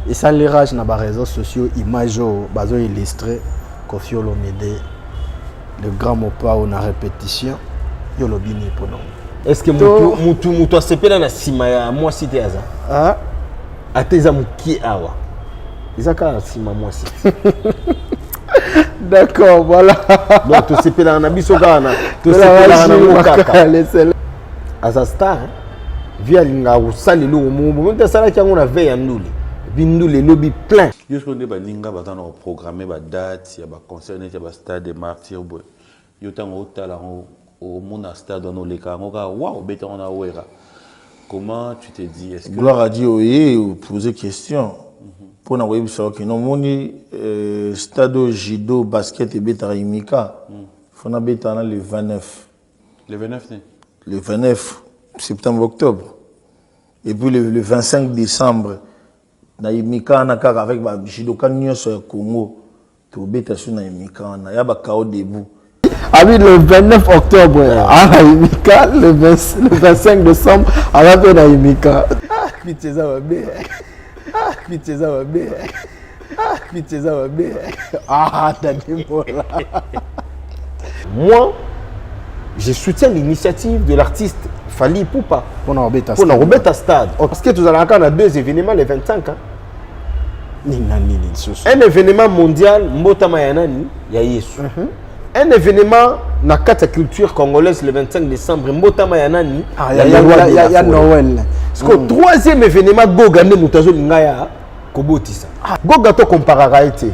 Esali rage na ba réseaux sociaux, image oyo bazo illustrer Koffi Olomide, le grand Mopao, na répétition. Yo lobi nini mpo nango? Est ce que mutu asepela na nsima ya mwasi te? Aza Ah, ata eza mokie awa, eza kaka na nsima mwasi. D'accord, voilà. Donc tosepelaka na biso kaka na tosepelaka nango kaka. Aza star, hein? Vi alingaka kosala eloko moko bomo te. Asalaki yango na veille ya ndule, epuis ndule elobi plein. Yo sikoyo nde baninga baza na koprogramme badate ya baconcert neti ya bastade de Martyr boye. Yo ntango otala yango, omona stade wana, oleka yango kaka wa obeta yango na Wera, comment tu te dis? Est-ce que Gloire a dit oye poser question mpona koyebisa oke nomoni stade oyo judo, basket ebetaka Imika, fo nabetaka na le 29. Le 29 ne? Le 29 septembre, octobre, et puis le 25 décembre na Imika wana kaka avec bajudoka nyonso ya Congo. Tobeta so na Imika wana ya bakao debout. Abi le 29 octobre aza na Imika, le 20, le 25 décembre aza mpe na Imika. Ah, piti eza mabe. Ah, piti eza mabe. Ah, piti eza mabe. Ah, Dadi Mola. Moi, je soutiens l'initiative de l'artiste Fally Ipupa. Mpona kobeta. Mpona kobeta stade, parce que tozalaka kaka na deux événements le 25, hein. Nini na nini lisusu? Un événement mondial, mbotama ya nani? Ya Yesu. Un événement na kati ya culture congolaise, le 25 décembre, mbotama ya nani? Ah, le roi de la ya forêt. Noël. Parce que troisième événement, Goga nde moto azolinga ya kobotisa. Goga, tokomparaka ye te.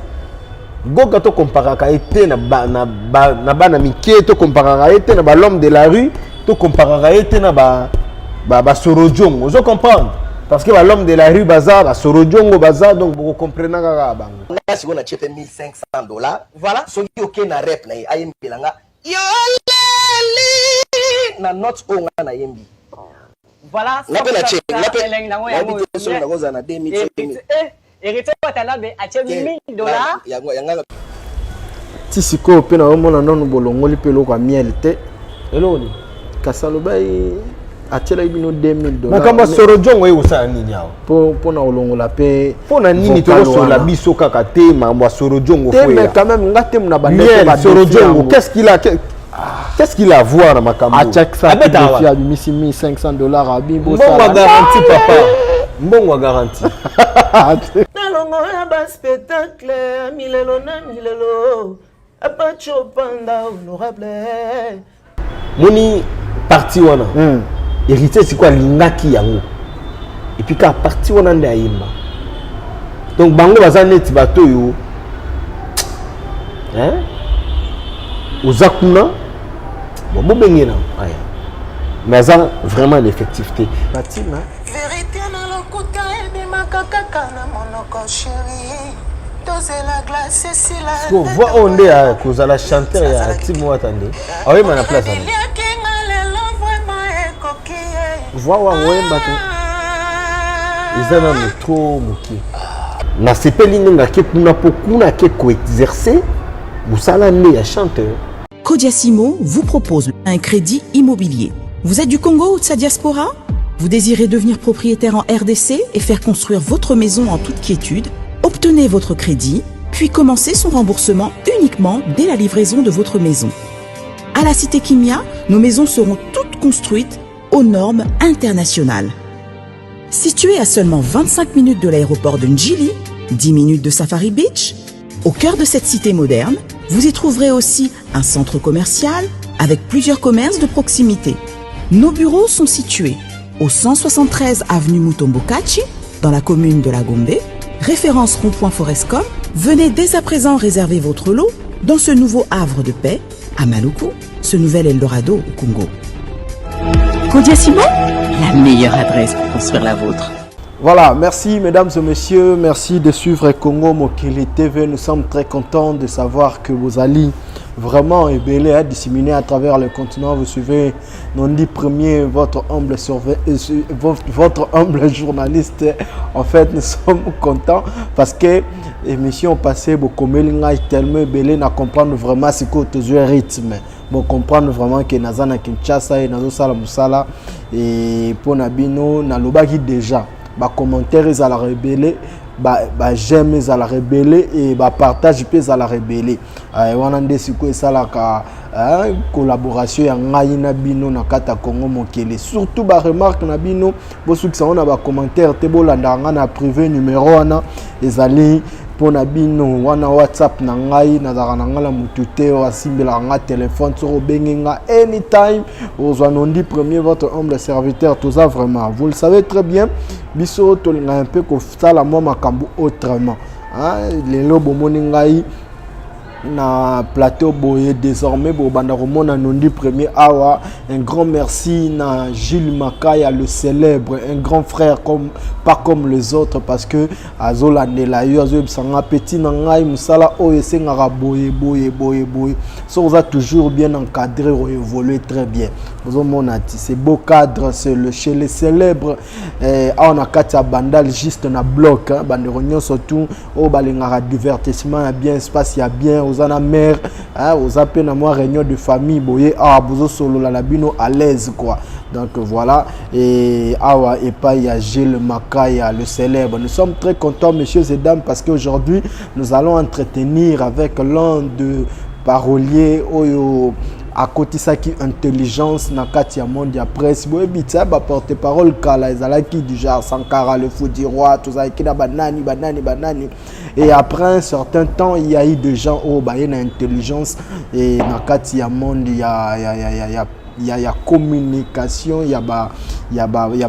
Goga, tokomparaka ye te na bana mike, tokomparaka ye te na balhomme de la rue, tokomparaka ye te na basorodiongo. Ozo comprendre? Parce que balhomme de la rue baza, basorodiongo baza, donc bokokomprena kaka bango. Nga sikoyo natie mpe 1500 $. Voilà. Soki oke na rep na ye, ayembela nga yoleli na note oyo nga nayembi. Voilà. Nga mpe natie, nga mpe Elengi nango nayebi yango. te soki nakozala na 2000, 5000. Héritier Watanabe atie 1000 $. Yango yanga. Ti sikoyo mpe naomona nanu bolongoli mpe eloko ya miel te. Eloko nini? Kasi alobai atielaki bino 2000. Makambo ya sorojongo ye kosala nini awa? Mpona kolongola mpe. Mpo na nini? Vocal Tokosola wana. Biso kaka te makambo ya sorojongo. Te, mais quand même nga te na Miel, sorojongo, qu'est-ce qu'il a à voir na makambo oyo? Atiakisa Abetaka défi. wapi? Abimisi 1500 $ abi. Mbongo ya garantie, papa, mbongo ya garantie. Nalongo ya baspectacle ya milelo na milelo, Apacho Panda honorable. Moni parti wana, Héritier sikoyo alingaki yango, et puis kaka parti wana nde ayemba. Donc bango baza neti bato oyo, hein? Oza kuna, bon, bobengena aya, mais aza vraiment l'effectif te. Batima. Vérité na lokuta ebimaka kaka na monoko. Chéri, tozela glace esila. Sikoyo voix oyo nde ya kozala chanteur ya Team Wata nde aoyemba na place wana. Eliakinga lelo vraiment ekoki ye. Voix wa oyemba te. Eza nano trop moke. Nasepeli ndenge ake kuna, mpo kuna ake koexerce mosala nde ya chanteur. Kodiasimo vous propose un crédit immobilier. Vous êtes du Congo ou de sa diaspora? Vous désirez devenir propriétaire en RDC et faire construire votre maison en toute quiétude? Obtenez votre crédit, puis commencez son remboursement uniquement dès la livraison de votre maison. À la Cité Kimia, nos maisons seront toutes construites aux normes internationales. Située à seulement 25 minutes de l'aéroport de Njili, 10 minutes de Safari Beach, au cœur de cette cité moderne, vous y trouverez aussi un centre commercial avec plusieurs commerces de proximité. Nos bureaux sont situés au 173 avenue Mutombo Kachi, dans la commune de la Gombe, référence rond-point Forescom. Venez dès à présent réserver votre lot dans ce nouveau havre de paix à Maluku, ce nouvel Eldorado au Congo. Kodia Simon, la meilleure adresse pour construire la vôtre. Voilà, merci mesdames et messieurs, merci de suivre Congo Mokili TV. Nous sommes très contents de savoir que vos alliés vraiment ebele à disséminer à travers le continent. Vous suivez Nondi Premier, votre humble journaliste. En fait, nous sommes contents parce que l'émission passée, beaucoup tellement ebele na comprendre vraiment ce que tu rythme. Bon, comprendre vraiment que naza na Kinshasa et nazosala mosala et pour na bino nalobaki déjà. Ba commentaires ezalaka ebele, ba j'aime ezalaka ebele et ba partage mpe ezalaka ebele. Wana nde sikoyo esalaka collaboration ya ngai na bino na kati ya Congo Mokili. Surtout ba remarque na bino, bosukisa yango na ba commentaire te, bolandaka ngai na privé. Numéro wana ezali mpo na bino wana, WhatsApp na ngai. Nazalaka na ngai na motu te oyo asimbelaka ngai telefone. Soki obengi nga anytime, ozwa Nondi Premier, votre humble serviteur. Toza vraiment, vous le savez très bien, biso tolingaka mpe kosala mwa makambo autrement, hein. Lelo bomoni ngai na plateau boye, désormais bobanda komona Nondi Premier awa. Un grand merci na Gilles Makaya, le célèbre, un grand frère comme pas comme les autres, parce que azolandela yo, azoyebisa nga: petit na ngai, mosala oyo esengaka boye, boye, boye, boye. So oza toujours bien encadré, oévolue très bien. Ozomona ti c'est beau cadre, c'est le chez les célèbres, awa na kati ya Bandal, juste na bloc, hein. Bandeko nyonso tout oyo balingaka divertissement ya bien, espace ya bien, oza na mare, oza mpe na mwa réunion de famille boye awa, bozosolola na bino à l'aise quoi. Donc voilà, et awa epai ya Gilles Makaya, le célèbre. Nous sommes très contents, messieurs et dames, parce qu'aujourd'hui nous allons entretenir avec l'un de paroliers oyo akotisaki intelligence na kati ya monde ya presse. Boyebi tia baporte parole kala ezalaki du genre Sankara, le fou du roi, tozalaki na banani, banani, banani. Et après un certain temps, il y a eu des gens oyo baye na intelligence et na kati ya monde ya communication ya ba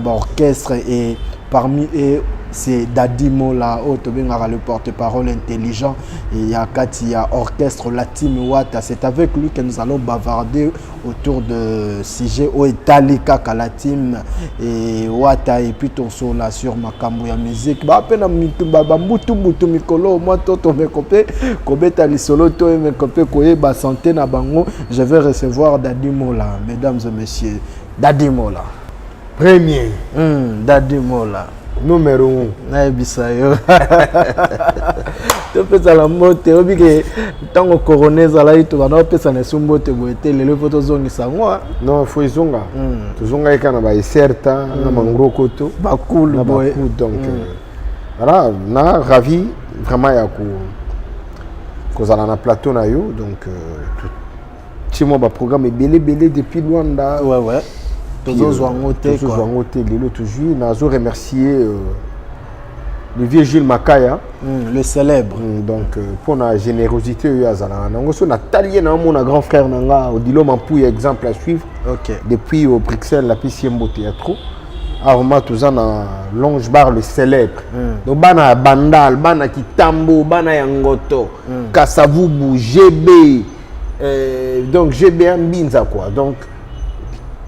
orchestre, et parmi eux c'est Dadi Mola oyo tobengaka le porte-parole intelligent et ya kati ya orchestre la Team Wata. C'est avec lui que nous allons bavarder autour de sujet oyo etali kaka la Team et Wata, et puis tosola sur makambo ya musique. Bape na bambutu mbutu mikolo mwa to tomeko mpe kobeta lisolo, to emeko mpe koyeba santé na bango. Je vais recevoir Dadi Mola, mesdames et messieurs, Dadi Mola. Premier. Dadi Mola. Numéro 1. Nayebisa yo, topesala mbote. Oyebi ke ntango corona ezalaki, tobanda kopesana esu mbote boye te. Lelo mpo tozongisa yango. Non, faut ezonga. Tozongaki kaka na baeserta na mangroko to bakulu na boye. Bakulu donc voilà, na ravi vraiment ya kozala na plateau na yo. Donc tie mwa baprogramme ebele ebele depuis Luanda. Ouais, tozozwa yango te. Tozozwa yango te. Lelo tozwi. Nazo remercier le vieux Gilles Makaya. Le célèbre. Donc mpona générosité oyo azalaka nango, so natali ye, naomona grand frère na nga Odilo Mampuya, exemple à suivre. Depuis au Bruxelles, napesi ye mbote ya trop. Aroma, toza na Longe Bar le Célèbre. Donc bana ya Bandal, bana Kitambo, bana ya Ngoto, Kasavubu, GB, donc GB ya Mbinza quoi. Donc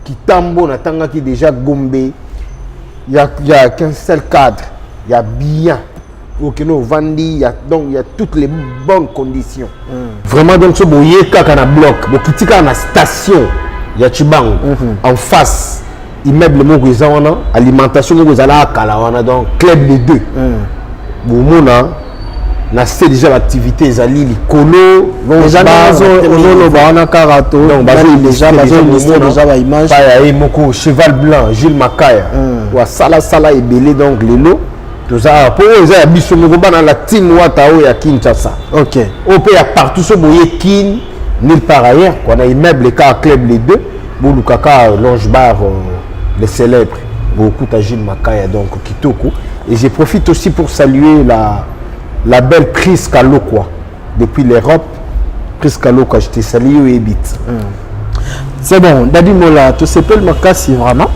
Kitambo natangaki déjà, Gombe, y a qu'un seul cadre ya bien okende ovandi ya, donc il y a toutes les bonnes conditions vraiment. Donc so boye kaka na bloc, bokiti kaka na station ya Chibango, en face immeuble moko eza wana, alimentation moko ezalaka kala wana, donc club de deux. Bomona na se déjà baactivité ezali likolo. Déjà ozoloba wana kaka to déjà bazoillustre déjà baimage. Ya ye moko Cheval Blanc Jules Makaya, oyo asalasala ebele. Donc lelo toza mpo oyo eza ya biso moko, bana la Team Wata oyo ya Kinshasa, oyo mpe ya partout. So boye Kin, nulle part ailleurs quoi, na immeuble kaka club les deux, boluka kaka Longe Bar le Célèbre, bokuta Jules Makaya. Donc kitoko. Et je profite aussi pour saluer la belle Prise Kalokwa depuis l'Europe. Prise Kalokwa, je te salue, oyebi. C'est bon, Dadi Mola, tosepeli makasi vraiment.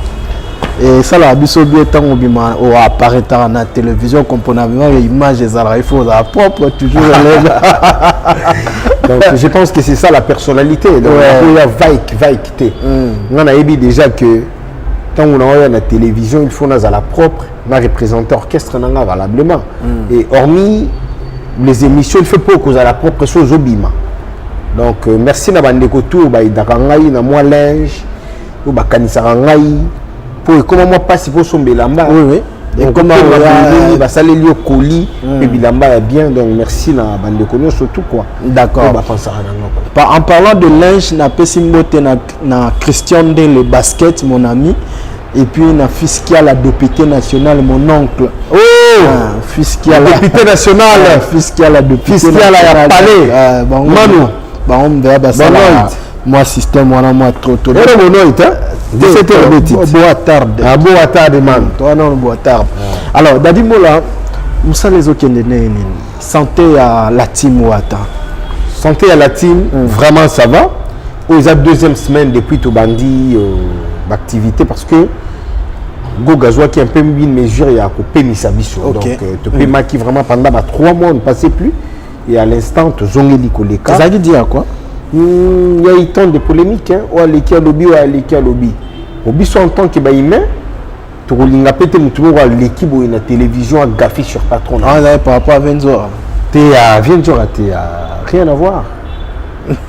Esalaka biso bien ntango obima, oapparaîtaka na télévision, comprendre vraiment image ezalaka, il faut ozala propre, toujours élève. Donc je pense que c'est ça la personnalité. Donc oya vaike vaike te, nga nayebi déjà que ntango naoya na télévision, il faut nazala propre, na représenter orchestre na nga valablement. Et hormis les émissions, il faut mpo kozala propre so ozobima. Donc merci na bandeko tu oyo bayidaka ngai na mwa linge, oyo bakanisaka ngai, mpo ekóma mwa mpasi mpo osomba elamba. Oui. Donc, Ekóma ekóma pembeni, basaleli yo koli mpe bilamba ya bien. Donc merci na bandeko nyonso tout quoi. Oyo bapansaka nango quoi. En parlant de linge, napesi mbote na Christian Ndele Basket, mon ami. Et puis na fils qui a la député nationale, mon oncle. Oh Ah, fils qui a la Député national. Ah, fils qui a la député Fils qui a la nationale. palais. Ah, bango Manu. bango mbeya basala Bonoit. moi système wana mwa trop trop. Ero bonoit, hein? 17 heures betite. Boa tarde. Ah, boa tarde man. Toi non boa tarde. Alors Dadi Mola, mosala ezokende ndenge nini? Santé ya la team Wata. Santé à la team, vraiment ça va. Oyo eza deuxième semaine depuis tobandi l'activité parce que Goga azwaki un peu une mesure ya kopemisa biso. Ok. Donc topemaki vraiment pendant ba 3 mois, on ne passait plus et à l'instant tozongeli koleka. Ezalaki dia quoi? Il y a eu tant de polémiques, hein. Oyo aleki alobi, oyo aleki alobi. Bo biso en tant que bahumain, tokolinga mpe te motu moko aleki boye na télévision agaffer sur patron na Ah, ezalaki par rapport à Venzora. te ya Vienzora te, ya rien à voir.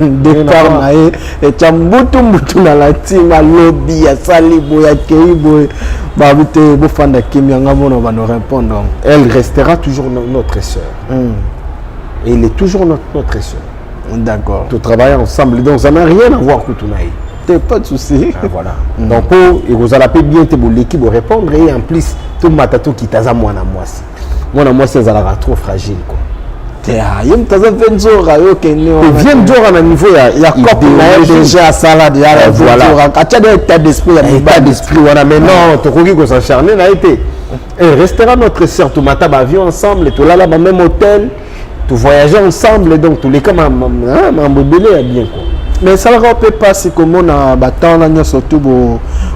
Départ na ye etya mbutu mbutu na la team, alobi asali boye, akei boye, babi te bofanda kimia, nga mona bano répondre. Elle restera toujours notre sœur et elle est toujours notre sœur. To travailler ensemble, donc ça n'a rien à voir kutu na ye. Te, pas de souci. Ah, voilà. Donc mpo ekozala mpe bien te boleki borépondre et en plus tomata tokita, aza mwana mwasi, mwana mwasi azalaka trop fragile quoi. Te, ah, ye moto aza Venzora, yo okende wana. Vienzora na niveau ya ya cope na ye déjà asala déjà. Ah, voilà. Atia de état d'esprit ya état mibali. D'esprit wana, mais non, tokoki kos'acharner na ye te. Elle restera notre sœur. Tomata baavion ensemble, tolala bameme hôtel, tovoyager ensemble, donc toleka mambo ebele ya bien quoi. Mais esalaka mpe mpasi komona batemps wana nyonso tu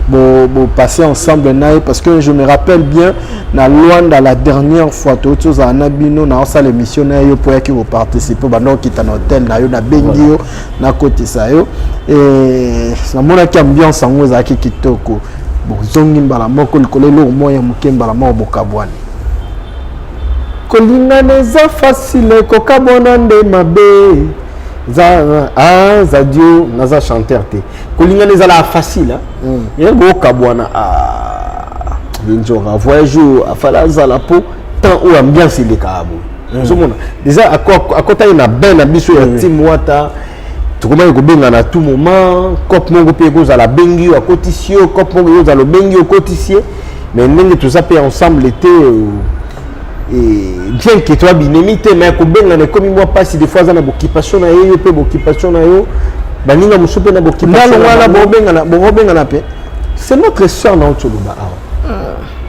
bopasse ensemble na ye, parce que je me rappelle bien na Luanda, la dernière fois touti ozala na bino na osala émission na ye, yo mpo oyaki koparticipe, banda okita na hotel na yo, nabengi yo, nakotisa yo. Namonaki ambiance yango ezalaki kitoko. Bozongi mbala moko likolo eloko moko ya moke, mbala moko bokabwani. Kolingana eza facile, kokabwana nde mabe. Za ah, zadio naza chanteur te. Kolingana ezalaka facile, hein? Bokabwana, ah, Nzora voyage oyo afala azala mpo temps oyo ambiance elekaka boye. Ozomona déjà akɔtaki na bain na biso ya team Wata, tokomaki kobengana à tout moment. Cope moko mpe ekozala abengi yo, akotisi yo. Cope moko ekozala obengi yo, okotisi ye. Mais ndenge toza mpe ensemble te, et bien que toa binemi te, mais kobengana ekomi mwa mpasi. Des fois aza na boccupation na ye, yo mpe boccupation na yo, baninga mosusu mpe na boccupation ndalo na wana bango. Bobengana, bokobengana mpe. C'est notre sœur na otoloba awa,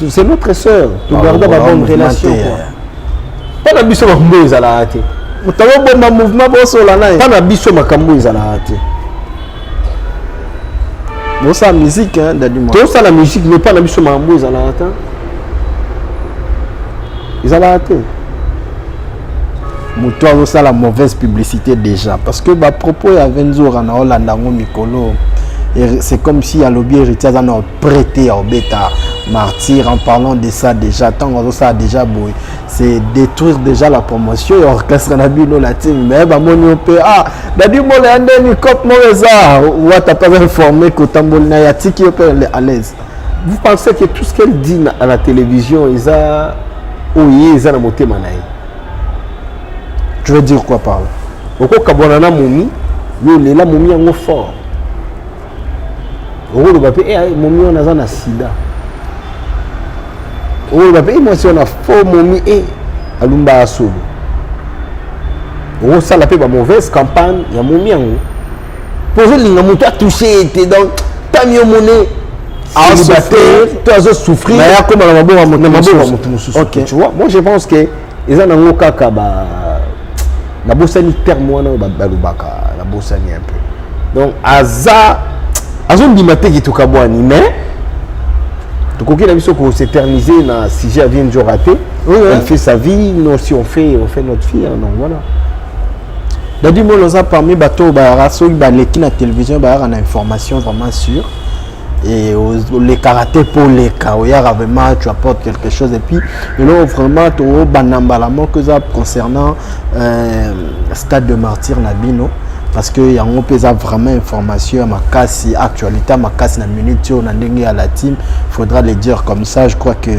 c'est notre sœur, togarda Ah, ba bonne mouvement relation te, quoi. Mpo na biso makambo oyo ezalaka te. Moto akobomba mouvement, bosola na ye. Mpo na biso makambo oyo ezalaka te. Bosala musique, hein, Dadi Mola. Tosala musique, mais mpo na biso makambo oyo ezalaka te, ezalaka te. Moto azosala mauvaise publicité déjà, parce que bapropos ya Venzora na olanda yango mikolo, c'est comme si alobi Héritier aza na prêté ya obeta Martyr. En parlant de ça déjà, ntango azosala déjà boye, c'est détruire déjà la promotion ya orchestre na bino la team. Mais bamoni yo mpe, ah, Dadi Mola ya ndeni cope moko eza wata mpe aza informé kotamboli na ye, atiki yo mpe à l'aise. Vous pensez que tout ce qu'elle dit à la télévision eza oyo ye eza na motema na ye? Tu veux dire quoi par là? Okokabwana na momi, yo olela momi yango fort, okoloba mpe: "Eh, momi wana aza na sida." Okoloba mpe: "Eh, mwasi wana fo momi e alumba ya solo." Okosala mpe bamauvaise campagne ya momi yango mpo ozolinga moto atouche ye te. Donc tami yo mone célibataire to azosouffrir, Mais akóma na maboko ya moto na maboko ya mosusu. Moto mosusu. Ok. Tu vois, moi je pense que eza nango kaka ba nabosani terme wana oyo balobaka, nabosani un peu. Donc aza azondima te que tokabwani, mais tokoki na biso kos'éterniser na sujet ya vie nzora te. Oui, Elle hein. fait sa vie, nous aussi on fait notre vie, hein, donc voilà. Dadi Mola, oza parmi bato oyo bayaka, soki baleki na télévision, bayaka na information vraiment sûre et olekaka te mpo oleka, oyaka vraiment, tu apportes quelque chose. Et puis eloko vraiment tobanda mbala moko eza concernant stade de Martyr na bino, parce que yango mpe eza vraiment information ya makasi, actualité ya makasi na minute oyo na ndenge ya la team, faudra le dire comme ça. Je crois que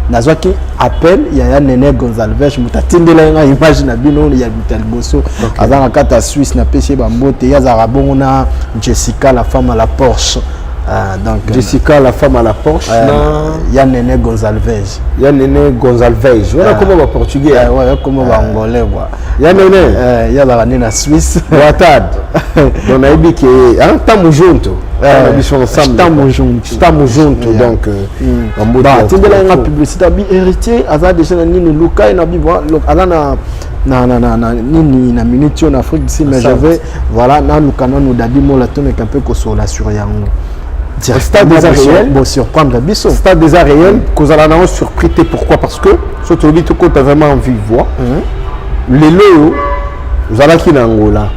nazwaki appel ya ya Nene Gonzalves, moto atindelaki nga image na bino ya moto ya liboso, aza na kati ya Suisse. Napesi ye bambote. Ye azalaka bongo na Jessica, la femme à la Porsche. Ah, donc Jessica la femme à la Porsche na ya Nene Gonzalves. Ya Nene Gonzalves wana koma ba portugais. Ouais, koma ba angolais quoi. Ya Nene ya la na Suisse. Boa tarde. Donc nayebi ke hein, tamo junto. Na biso ensemble. Tamo junto. Tamo junto donc ba tindela nga publicité abi héritier aza déjà na nini luka na bi aza na na na na na nini na minute oyo na Afrique du Sud, mais je vais, voilà, naluka nanu Dadi Mola, tomeka mpe kosola sur yango. Stade eza réel. Bon, surprendre biso. Stade eza réel, kozala nango surpris te. Pourquoi? Parce que so tolobi tokota vraiment en vive voix, lelo oyo ozalaki na Angola,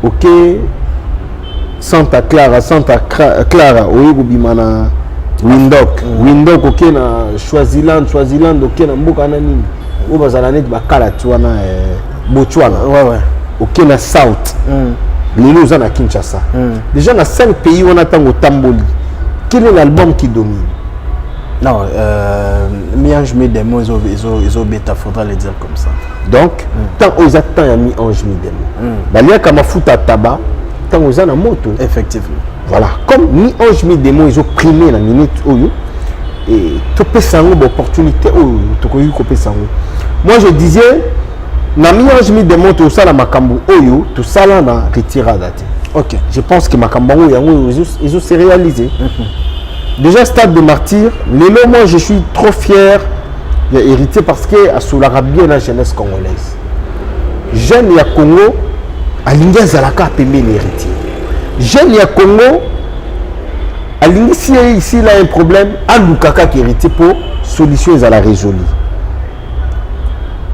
ok, Santa Clara, Santa Clara oye kobima na Windhoek, Windhoek oke na Swaziland, Swaziland oke na mboka na nini oyo bazala neti bakala ti wana, Botswana, oke na South, lelo oza na Kinshasa. Déjà na 5 pays wana, ntango otamboli, quel est l'album qui domine? Non, Mi-ange mi-démon ezobeta, faudra le dire comme ça. Donc tant oyo eza temps ya mi-ange mi-démon, baliaka mafuta ya taba ntango eza na moto. Effectivement. Voilà, comme mi-ange mi-démon ezoprime na minute oyo, topesa yango baopportunité oyo tokoki kopesa yango. Moi je disais, na mi-ange mi-démon tosala makambo oyo tosala na retirada te. Je pense que makambo yango yango ezo se réaliser. Déjà stade de martyr lelo, moi je suis trop fier ya héritier parce que asolaka bien la jeunesse congolaise. Jeune ya Congo alingi azalaka pembeni héritier. Jeune ya Congo alingi, si s'il a un problème, aluka kaka héritier mpo solution ezala résolu.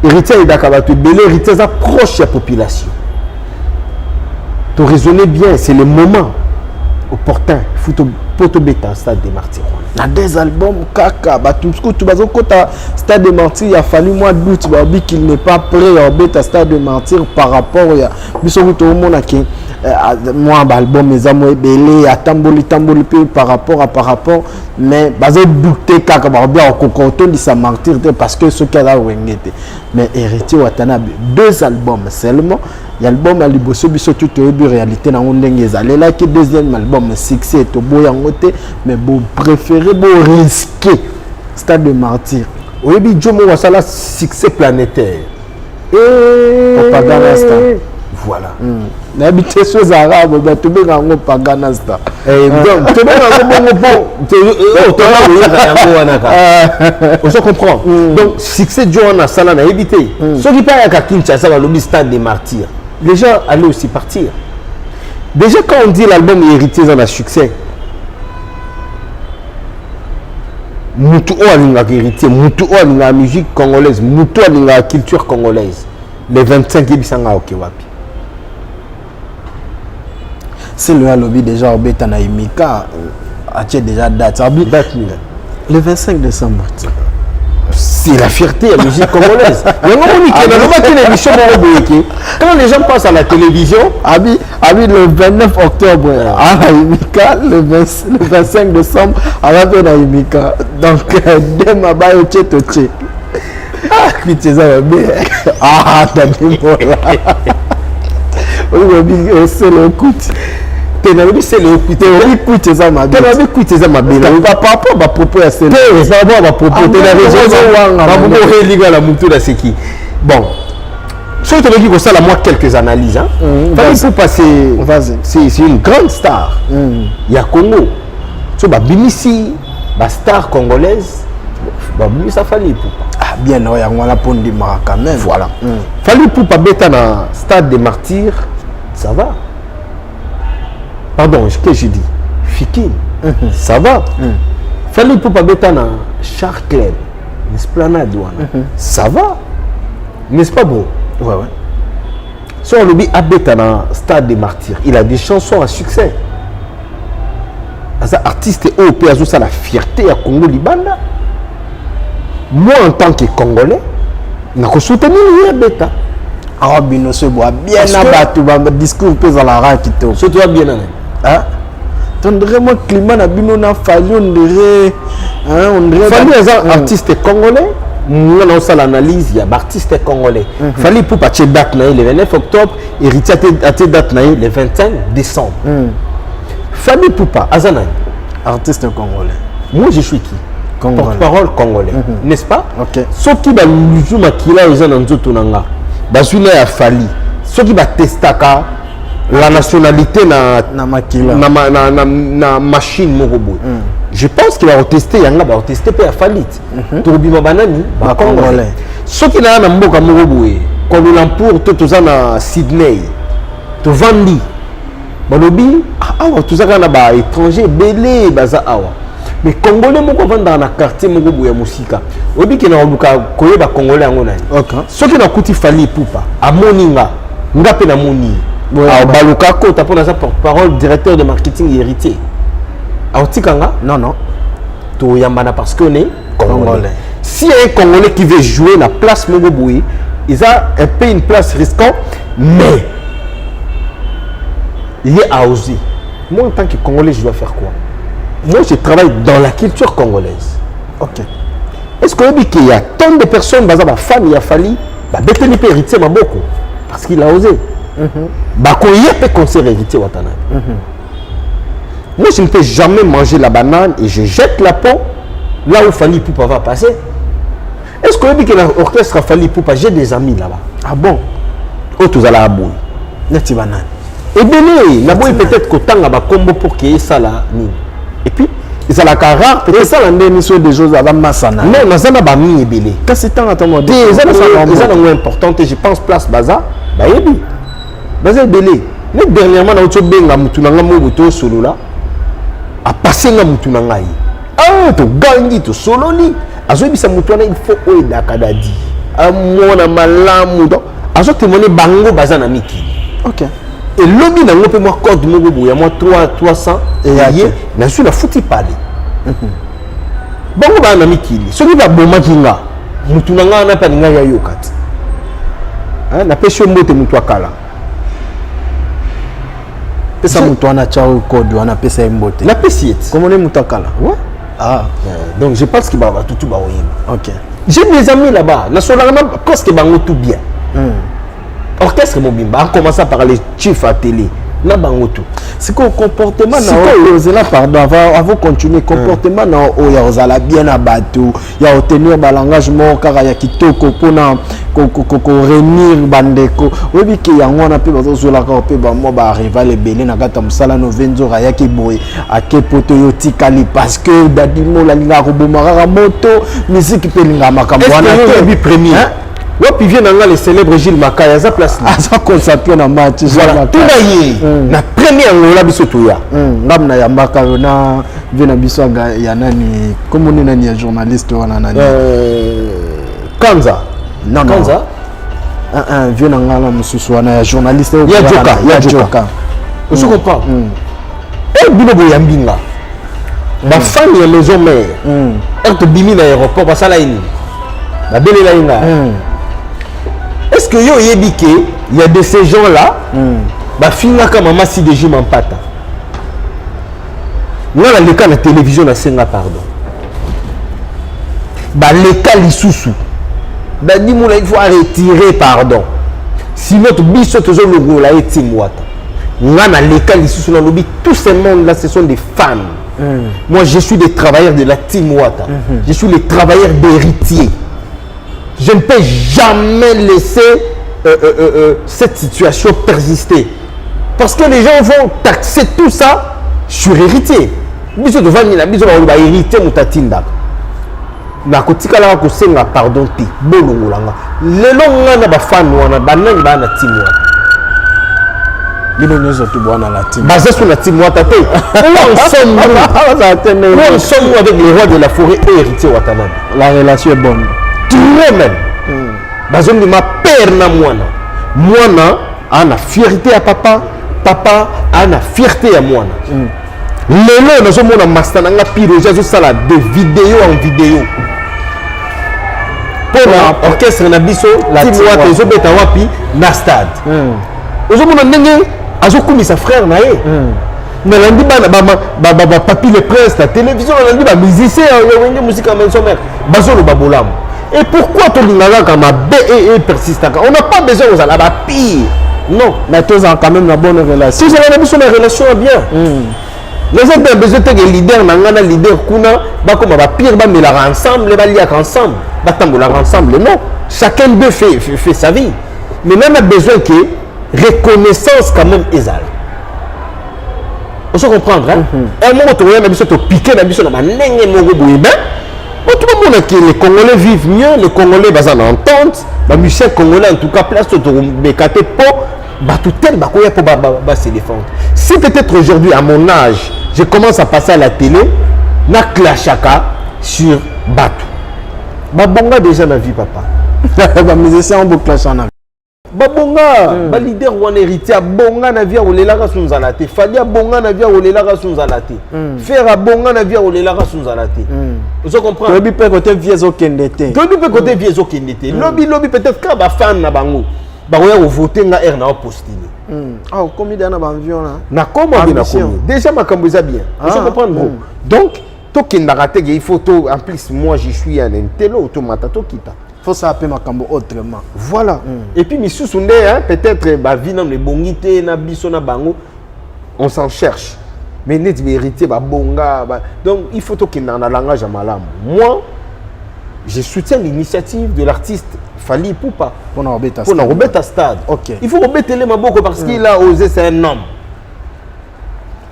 Héritier ayedaka bato ebele, héritier aza proche ya population. To raisonner bien, c'est le moment opportun mpo tobeta stade de martyr wana. Na deux albums kaka, bato kutu bazokota stade de martyr ya Fally, mois d'août, babi qu'il n'est pas prêt ya obeta stade de martyr par rapport ya biso kutu omona ke mwa baalbum eza mwa ebele, atamboli tamboli mpe par rapport, mais bazodouter kaka, bakobi akokoka otondisa martyr te parce que soki aza Wenge te. Mais héritier Watanabe, deux albums seulement, ya album ya liboso biso tu toyebi réalité nango ndenge ezalelaki. Deuxième album succès, toboya yango te, mais bopréféré borisquer stade de martyr. Oyebi jo moko asala succès planétaire. Pagana Star. Voilà. Nayebi te so ezalaka boye, bato tobenga yango Pagana Star. Donc tobenga yango bongo mpo toza koyaka yango wana kaka, ozo comprendre. Donc succès jo wana asala, nayebi te soki mpe ayaka Kinshasa, balobi stade des martyrs, les gens allaient aussi partir. Déjà quand on dit l'album héritier eza na succès, mutu oyo alingaka héritier, mutu oyo alingaka musique congolaise, mutu oyo alingaka culture congolaise, le 25 yebisanga oke wapi? Selo alobi déjà obeta na Imika, atie déjà date abi. Date nini? Le 25 décembre. C'est la fierté ya musique congolaise. Yango moni ke nalobaki na émission moko boye ke quand les gens passent à la télévision Abi le 29 octobre à Imika, le 20, le 25 décembre aza mpe na Imika. Donc nde mabayo tie totie. Ah, kwiti eza mabe. Ah, Dadi Mola, oyebi osele okuti. Te, nalobi sele okuti. Te, oyebi kwiti eza mabe. Te, nalobi kwiti eza mabe. Par rapport bapropos ya sele. Te, par rapport bapropos te, na raison ohelika na mutu na seki. Bon, soki tokoki kosala mwa quelques analyses, hein? Fally Ipupa, c'est une grande star ya Congo. So babimisi bastar congolaise, babimisa Fally Ipupa. Ah bien, no, yango wana mpo ndimaka quand même. Voilà. Fally Ipupa beta na stade des martyrs, ça va. Pardon, ce que j'ai dit, Fikin, ça va. Fally Ipupa beta na Shark Club, esplanade wana, ça va, n'est-ce pas bro? Ouais. So alobi abeta na stade des martyrs, il a des chansons à succès, aza artiste oyo mpe azosala fierté ya Congo libanda. Moi en tant que congolais, nakosoutenir ye abeta. Awa bino so boa bien na bato, badiscours mpe ezalaka kitoko. So toza bien na nani? Tondire mwa climat na bino na Fally, on dirait, on dirait. Fally aza artiste congolais. Nga naosala analyse ya baartiste congolais. Fally Ipupa atie date na ye le 29 octobre, héritier atie date na ye le 25 décembre. Fally Ipupa aza nani? Artiste congolais. Moi, je suis qui? Porte-parole congolais, n'est-ce pas? Ok. Soki bazwi makila eza na nzoto na nga, bazwi na ya Fally, soki batestaka la nationalité na, na makila na machine moko boye, je pense que bakoteste yanga, bakoteste mpe ya Fally te. Tokobima banani? Bacongolais. Soki naa na mboka moko boye, Kuala Lumpur to toza na Sydney, tovandi, balobi: "Ah, awa toza kaka na baétranger ebele baza awa, mais Congolais moko avandaka na quartier moko boye ya mosika." Oyebi ke na koluka koyeba Congolais yango nani. Soki nakuti Fally Ipupa, amoni nga, nga mpe namoni ye, baluka akota mpo naza porte parole, directeur de marketing Héritier, aotika nga? Non. Toyambana parce qu'on est Congolais. Congolais. Si y a un Congolais qui veut jouer la place moko boye, eza un peu une place risquant, mais il est à oser. Moi, en tant que Congolais, je dois faire quoi? Moi, je travaille dans la culture congolaise. Est-ce que qu'il y a tant de personnes baza ba fan ya Fally, babeteli mpe Héritier maboko parce qu'il a osé? Bakoya mpe concert Héritier Watanabe. Moi, je ne peux jamais manger la banane et je jette la peau là où Fally Ipupa va passer. Est-ce que oyebi ke na orchestre Fally Ipupa, j'ai des amis là-bas? Ah bon? Oyo tozalaka boye. Neti banani? Ebele. Naboyi peut-être kotanga bakombo pour ke esala nini, et puis ezalaka rare peut-être. Esala ndeni so des choses aza masana? Non, naza na bami ebele. Kasi ntango ata te, eza nango important te. Je pense place baza, bayebi, baza ebele. Ne dernièrement nauti obenga mutu na nga moko, tosolola, apase nga mutu na ngai. Ah, togangi, tosololi, azoyebisa mutu wana il faut oyo edaka dadi amona malamu. Donc azotémoigne, bango baza na mikili. Elobi nango mpe mwa code moko boye ya mwa 3 300 eye nazwi, nafuti pale. Bango baa na mikili, soki babomaki nga, mutu na nga wana mpe alingaki ayoka te. Napesi yo mbote, mutu akala. Pesa moto wana, atya oyo code wana, apesa ye mbote. Napesi ye ti. Komona moto akala. Ouais. Ah. Donc je pense que batutu baoyeba. J'ai des amis là-bas, nasolaka na presque bango tout bien. Orchestre mobimba, en commençant par les chiefs à télé na bango tout. Sikoyo comportement na oyo, ozela, pardon, avant continuer, comportement na oyo ya kozala bien na bato, ya kotenir balangage moko kaka ya kitoko mpona koréunir bandeko, oyebi ke yango wana mpe bazozwelaka mpe bamwa barival ebele na kati ya mosala. No Venzor ayaki boye, ake poto, yo otikali parce que Dadi Mola alingaka koboma kaka moto, misiki mpe elingaka makambo wana te. Premier wapi vie na nga, le célèbre Gilles Makaya aza place. Aza concentré na match. Voilà, tuna ye na premier Angola biso toya. Ngam na yambaka yo na vie na biso ya nani, komoni nani ya journaliste wana, nani? Kanza. Non. Kanza. Un vieux na nga na mosusu wana ya journaliste. Ya Joka. Ya Joka. Ozo comprendre? E bino boyambi nga, bafani ya Maison Mère, ere tobimi na aéroport, basala ye nini? Babelela ye nga. Est-ce que yo oyebi ke y a de ces gens là bafingaka mama Sideji Mampata? Nga naleka na télévision, nasenga pardon. Baleka lisusu: "Dadi Mola, il faut retirer pardon, sinon biso tozolongola ye team Wata." Nga naleka lisusu, nalobi: "Tout ce monde là, ce sont des fans. Moi, je suis des travailleurs de la team Wata. Je suis les travailleurs d'Héritier. Je ne peux jamais laisser cette situation persister parce que les gens vont taxer tout ça sur Héritier." Biso tovandi na biso, bakoloba Héritier moto atindaka. Nakotikalaka kosenga pardon te, bolongolanga. Lelo nga na bafani wana, banani baa na team Wata? Bino nyonso tobwana na team. Baza so na team Wata te. Où en sommes-nous? Où en sommes-nous avec le roi de la forêt et Héritier Watanabe? La relation est bonne. Trop même. Bazondima père na mwana. Mwana ana fierté ya papa, papa ana fierté ya mwana. Lelo nazomona master na nga Piroge azosala de vidéo en vidéo mpona orchestre na biso team Wata ezobeta wapi? Na stade. Ozomona ndenge azokumisa frère na ye. Nalandi bana bapapi le Prince na télévision, nalandi bamusicien ya Wenge Musica Maison Mère bazoloba bolamu. Et pourquoi tolingaka kaka mabe e persistaka? On n'a pas besoin kozala bapire, non. Mais tozala quand même na bonne relation. Tozala na biso na relation ya bien. Naza mpe na besoin te ke leader na ngai na leader kuna bakoma bapire, bamelaka ensemble, baliaka ensemble, batambolaka ensemble. Non, chacun d'eux fait sa vie, mais nana besoin ke reconnaissance quand même ezala. Ozo comprendre, hein? Un moko tokoya na biso, topike na biso na bandenge moko boye, ben bato bamona ke les Congolais vivent mieux, les Congolais baza na entente, bamusicien congolais en tout cas, place to tokomeka te mpo bato tel bakoya mpo ba se défendre. Si peut-être aujourd'hui, à mon âge, je commence à passer à la télé, na clashaka sur bato babonga déjà na vie, papa. Bamusicien boclasha na Babonga, baleader wana, Héritier abonga na vie, akolelaka so nzala te. Fally abonga na vie, akolelaka so nzala te. Ferre abonga na vie, akolelaka so nzala te. Ozo comprendre? Toyebi mpe kote vie ezokende te. Toyebi mpe kote vie ezokende te. Lobi lobi, peut-être kaka bafan na bango bakoya kovote nga aire na opostule. Ah, okomi deya na baenvion na Nakoma be. Ambition. Nakomi déjà, makambo eza bien. Ozo comprendre, bro? Donc tokendaka te ke il faut to, en plus moi je suis un intello, tomata tokita. Faut ça mpe makambo autrement. Voilà. Et puis misusu nde, hein, peut-être bavi nano ebongi te na biso na bango, on s'en cherche, mais neti bahéritier babonga donc il faut tokendaka na langage ya malamu. Moi, je soutiens l'initiative de l'artiste Fally Ipupa. Mpona kobeta. Mpona kobeta stade. Il faut kobetele maboko parce qu'il a osé, c'est un homme.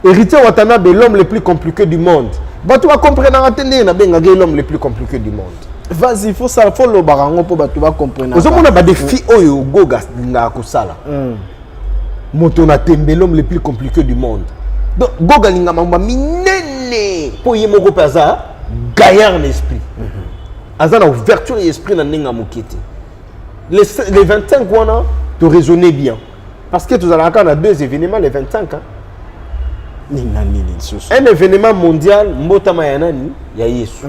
Héritier Watanabe, l'homme le plus compliqué du monde. Bato bacomprenaka te ndenge nabengaki ye l'homme le plus compliqué du monde. Vas-y, faut ça, faut lobaka yango mpo bato bacomprena. Ozomona badéfi oyo Goga alingaka kosala, moto na tembe, l'homme le plus compliqué du monde. Donc Goga alinga makambo ya minene mpo ye moko mpe aza gaillard na esprit, aza na ouverture ya esprit na ndenge ya moke te. Les 25 wana, toraisonner bien parce que tozalaka kaka na deux événements les 25, hein. Nini na nini lisusu? Un événement mondial, mbotama ya nani, ya Yesu.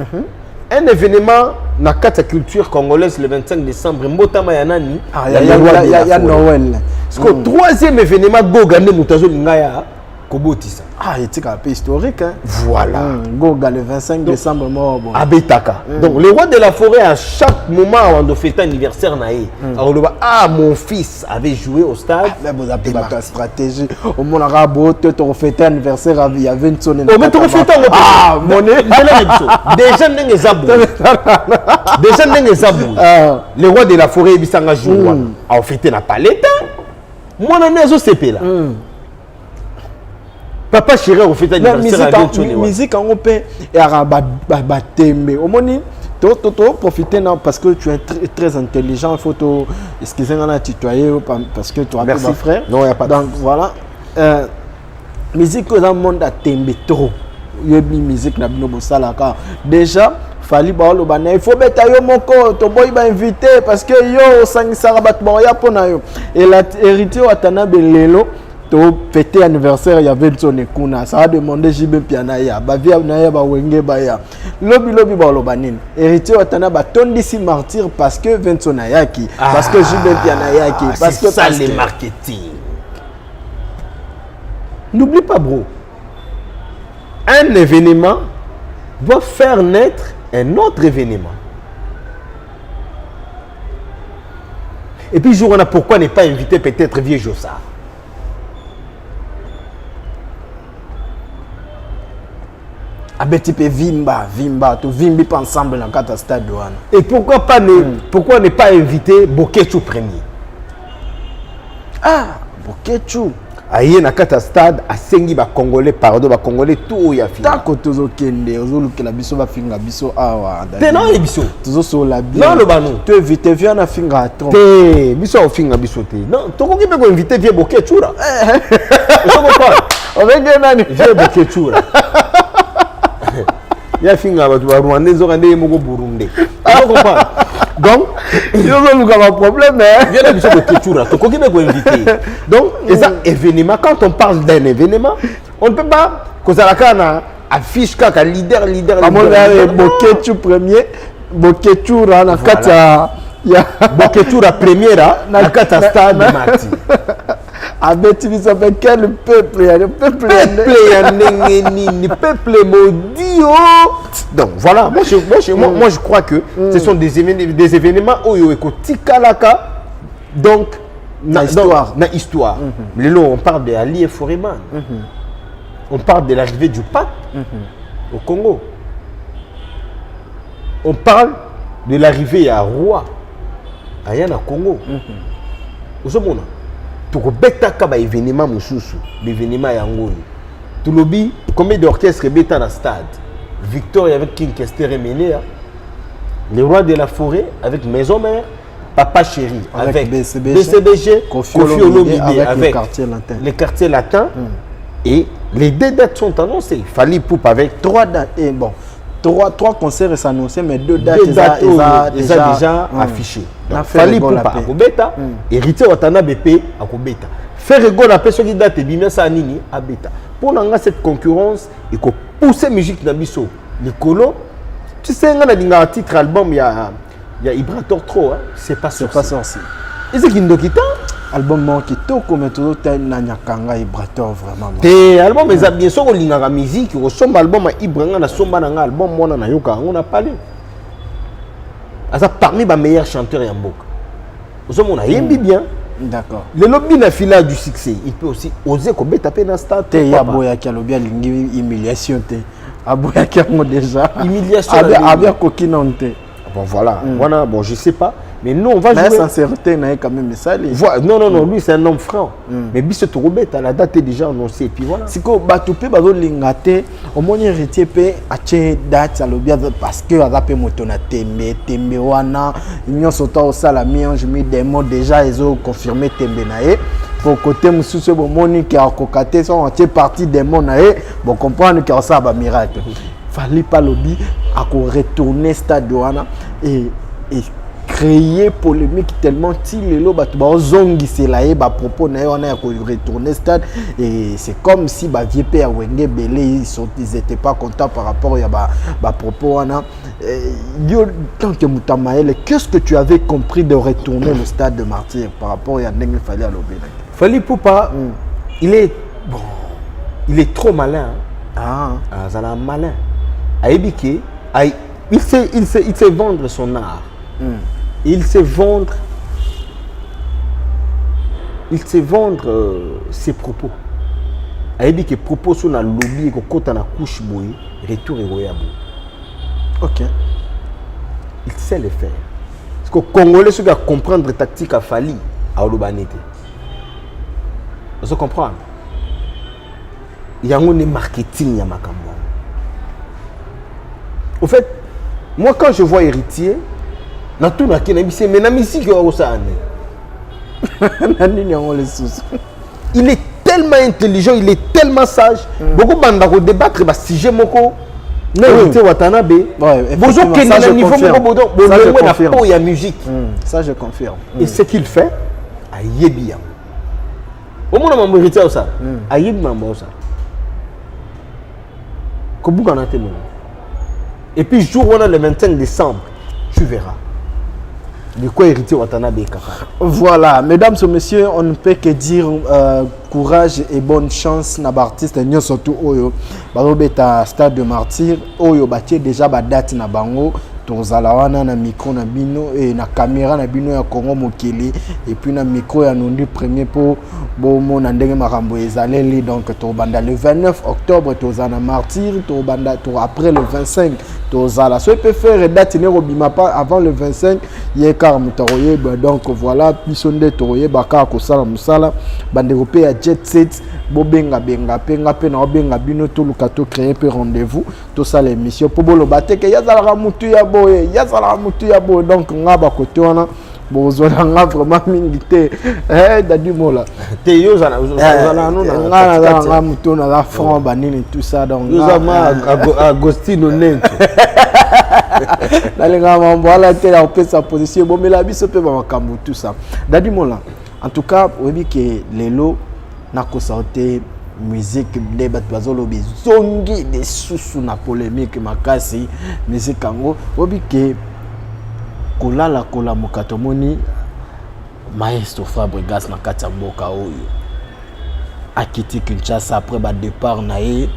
Un événement na kati ya culture congolaise, le 25 décembre, mbotama ya nani? Ah, Ya le roi de la ya forêt. Noël. Parce que troisième événement, Goga nde moto azolinga ya kobotisa. Ah, etikaka mpe historique, hein? Voilà. Goga le 25 décembre moko bon. Abetaka. Donc le roi de la forêt, à chaque moment awando fête anniversaire na ye, akoloba: "Ah, mon fils avait joué au stade." Mais boza mpe bato ya stratégie, omonaka bo te tokofete anniversaire ya 20. Oh, mais tokofete yango. Ah, mone. Nzela na biso déjà ndenge eza boye, déjà ndenge eza boye, le roi de la forêt eyebisanga jour wana aofete na palais te, mwana nde azosepela. Papa chéri akofete anniversaire ya 20 wana. Musique yango mpe eyaka batembe, omoni, to profiter na parce que tu es très, très intelligent. Il faut to excuser nga na tutoyer parce que tu as Merci. ma frère. Non, y a pas de Donc voilà, musique oyo eza monde ya tembe trop. Oyebi musique na bino bosalaka déjà. Fally, baoloba na ye faut beta yo moko, toboyi bainvité parce que yo osangisaka bato baoya mpo na yo. Héritier Watanabe, lelo tofete anniversaire ya Vinsone kuna, ça va demander JB Mpiana ya bavia na ye, bawenge baya lobi lobi, baloba nini? Héritier Watana batondisi Martyr parce que Vinsone ayaki, parce que JB Mpiana ayaki, parce que C'est ça parce le que marketing. N'oublie pas, bro, un événement doit faire naître un autre événement. Et puis jour wana, pourquoi ne pas inviter peut-être vieux Jossart? Abeti mpe vimba vimba, tovimbi mpe ensemble na kati ya stade wana. Et pourquoi ne pas inviter Boketshu premier? Ah, Boketshu. Aye na kati ya stade, asengi bacongolais pardon, bacongolais tout oyo afinga. Tako tozokende, ozolukela biso bafinga biso awa. Te, naoyebi biso. Tozosola bien. Naoloba no. To évite vieux na finga trop. Te, biso aofinga biso te. Non, tokoki mpe koinvite vieux Boketsura. Ozo comprendre? Obenge nani? Vieux Boketsura ye afinga bato barwandais, nzoka nde ye moko burundais. Ozo comprendre? Donc yo ozoluka baproblème. Vieux na biso Boketsura, tokoki mpe koinvite. Donc eza événement. Quand on parle d'un événement, on ne peut pas kozala kaka na affiche kaka leader, leader. Amona. Leader. Boketshu premier, Boketsura na kati ya Boketsura première na kati ya stade Martyr. Abeti biso mpe quel peuple ya peuple ya Peuple ya ndenge nini? Peuple maudit, oh. Donc voilà, moi, je crois que ce sont des événements oyo ekotikalaka donc Na histoire. Donc, na histoire. Lelo on parle de Ali et Foreman. On parle de l'arrivée du pape au Congo. On parle de l'arrivée ya roi aya na Congo. Ozomona, tokobetaka baévénement mosusu, baévénement yango oyo tolobi. Combien d'orchestre ebeta na stade? Victoria avec King Kester Emenea, le roi de la forêt avec Maison Mère, Papa Chéri avec, avec BCBG, BCBG, Koffi Koffi Olomide Olomide avec avec le Quartier Latin. Le Quartier Latin. Et les deux dates sont annoncées. Fally Ipupa avec trois dates et bon, trois concerts s'annonçaient, mais deux dates deux eza dates oyo eza eza déjà affiché. Na Donc, Ferre Fally Gola Ipupa pe. akobeta, Héritier Watanabe mpe akobeta. Ferre Gola mpe, soki date ebimi, asala nini? Abeta. Mpo na nga, cette concurrence ekopousse musique na biso likolo. Tu sais, nga nalingaka titre album ya Ibrator trop, hein? C'est pas C'est pas sorcier. sorcier. Ezaki ndoki ta. Album moko kitoko, mais tozotala na nyakanga Ibrator vraiment. Te, album eza bien. Soki olingaka musique, okosomba album ya Ibra. Nga nasomba na nga album wana, nayoka yango na pale. Aza parmi bameilleurs chanteurs ya mboka. Ozomona, ayembi bien. Lelo bina fila du succès, il peut aussi oser kobeta mpe na stade. Te, ye Pourquoi pas? Aboyaki, alobi alingi humiliation te, aboyaki yango déjà. Humiliation na nini? Abi akoki nano te. Bon voilà, wana bon, je sais pas, mais nous on va Mais jouer. sincérité na ye quand même esali. Non, non, non, lui c'est un homme franc, mais biso tokobeta, la date est déjà annoncée et puis voilà. Sikoyo bato mpe bazolinga te. Omoni, Héritier mpe atie date, alobi parce que aza mpe moto na tembe. Tembe wana nyonso to osala mi-ange mi-démon, déjà ezoconfirme tembe na ye. Po kote mosusu oyo bomoni ke akoka te, so atie partie démon na ye, bocomprendre ke asala bamiracle. Fally mpe alobi akoretourne stade wana et créer polémique tellement ti lelo bato baozongisela ye bapropos na ye wana ya koretourner stade. Et c'est comme si bavieux mpe ya Wenge ebele, ils étaient pas contents par rapport ya bapropos wana. Yo, tant que moto ya mayele, qu'est-ce que tu avais compris de retourner le stade de Martyr par rapport ya ndenge Fally alobelaki? Fally Ipupa, il est bon, il est trop malin, hein. Ah. Azala malin, ayebi ke il sait vendre son art. Il sait vendre ses propos. Ayebi ke propos so na lobi ekokɔta na couche boye, retour ekoya boye. Il sait le faire, parce que Congolais, soki acomprendre tactique ya Fally, aoloba ne te. Ozo comprendre, yango nde marketing ya makambo yango. Au fait, moi quand je vois Héritier, natunaki, nayebi se, mais na misiki oyo akosala nini? Na nini yango lisusu? Il est tellement intelligent, il est tellement sage. Bokobanda kodébattre basujet moko na Héritier Watanabe, bozokende na niveau moko, bolongwe na po ya musique. Ça je confirme. Et ce qu'il fait, ayebi yango. Omona mambo Héritier osala, ayebi mambo osala, kobukana te mono. Et puis jour wana, le 25 décembre, tu verras de quoi Héritier Watanabe est capable. Voilà, mesdames et messieurs, on ne peut que dire courage et bonne chance na artiste nyonso surtout oyo bazobeta stade de Martyr, oyo batie déjà ba date na bango. Tozala wana na micro na bino e na caméra na bino ya Congo Mokili et puis na micro ya Nondi Premier mpo bomona ndenge makambo ezaleli. Donc tobanda le 29 octobre, tozala na Martyr, tobanda to après le 25 tozala. So epe faire date ne kobima pas avant le 25, ye kaka moto akoyeba. Donc voilà, biso nde tokoyeba kaka kosala mosala. Bandeko mpe ya jet set, bobengabenga mpe nga mpe na obenga bino, toluka tocréer mpe rendez-vous, tosala émission mpo boloba te ke yazalaka mutu ya boye, yazalaka mutu ya boye. Donc nga bakote wana bozwala nga vraiment mingi te. Dadi Mola. Te, yo ozala nga naza nga mutu naza franc, banini, tout ça. Donc oza ma Agostino Nento. Nalingaka mambo wana te ya kopesa position, ebomela biso mpe bamakambo, tout ça. Dadi Mola, en tout cas oyebi ke lelo nakosa te, musique nde bato bazoloba ezongi lisusu na polémique makasi. Musique yango, oyebi ke kolala kolamuka, tomoni maestro Fabregas na kati ya mboka oyo akiti Kinshasa après badépart na ye,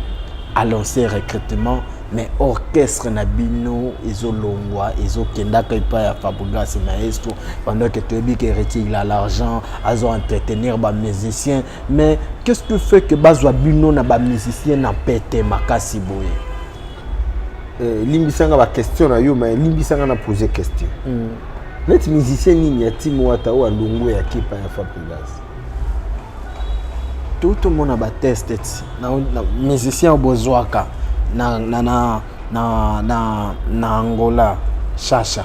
alancé recrutement. Mais orchestre na bino ezolongwa, ezokendaka epai ya Fabregas maestro, pendant que toyebi que Héritier il a l'argent, azo entretenir ba musiciens. Mais qu'est-ce que fait que bazwa bino na ba musiciens na pete makasi boye? Limbisanga ba question na yo, mais limbisanga na poser question. Neti musicien nini ya team Wata oyo alongwe ya kepa ya Fabregas? Tomona batest ti na musicien oyo bozwaka na Angola, Chacha,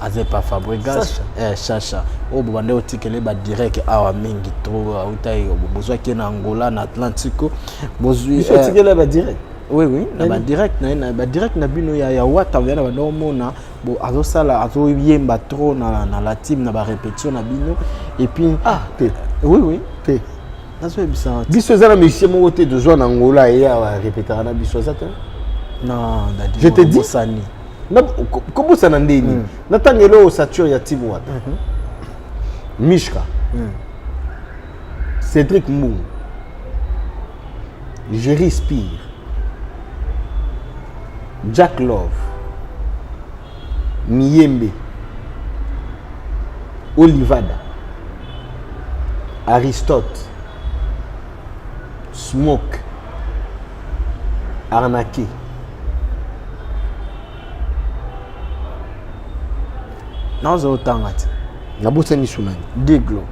aza epa Fabregas. Chacha oyo bobanda otikele badirect awa mingi trop, auta bozwaki ye na Angola, na Atlantico bozwi. Biso otikele badirect? Oui, na badirect na ye, na badirect na bino ya Wata ya na banda omona bo azosala, azoyemba trop na la team, na barépétition na bino, et puis Ah, te. Oui. Te. Nazoyebisa. Biso eza na musicien moko te tozwa na Angola ye awa répétaka na biso, aza te. Non. Je te dis. Bosani. Kobosana ndeni natangeli oyo ossature ya team Wata: Mishka, Cédric Mbungu, Jerry Spear, Jack Love, Miyembe, Olivada, Aristote, Smoke, Arnaqué. Naoza otanga te. Nabosani sunani. Diglo.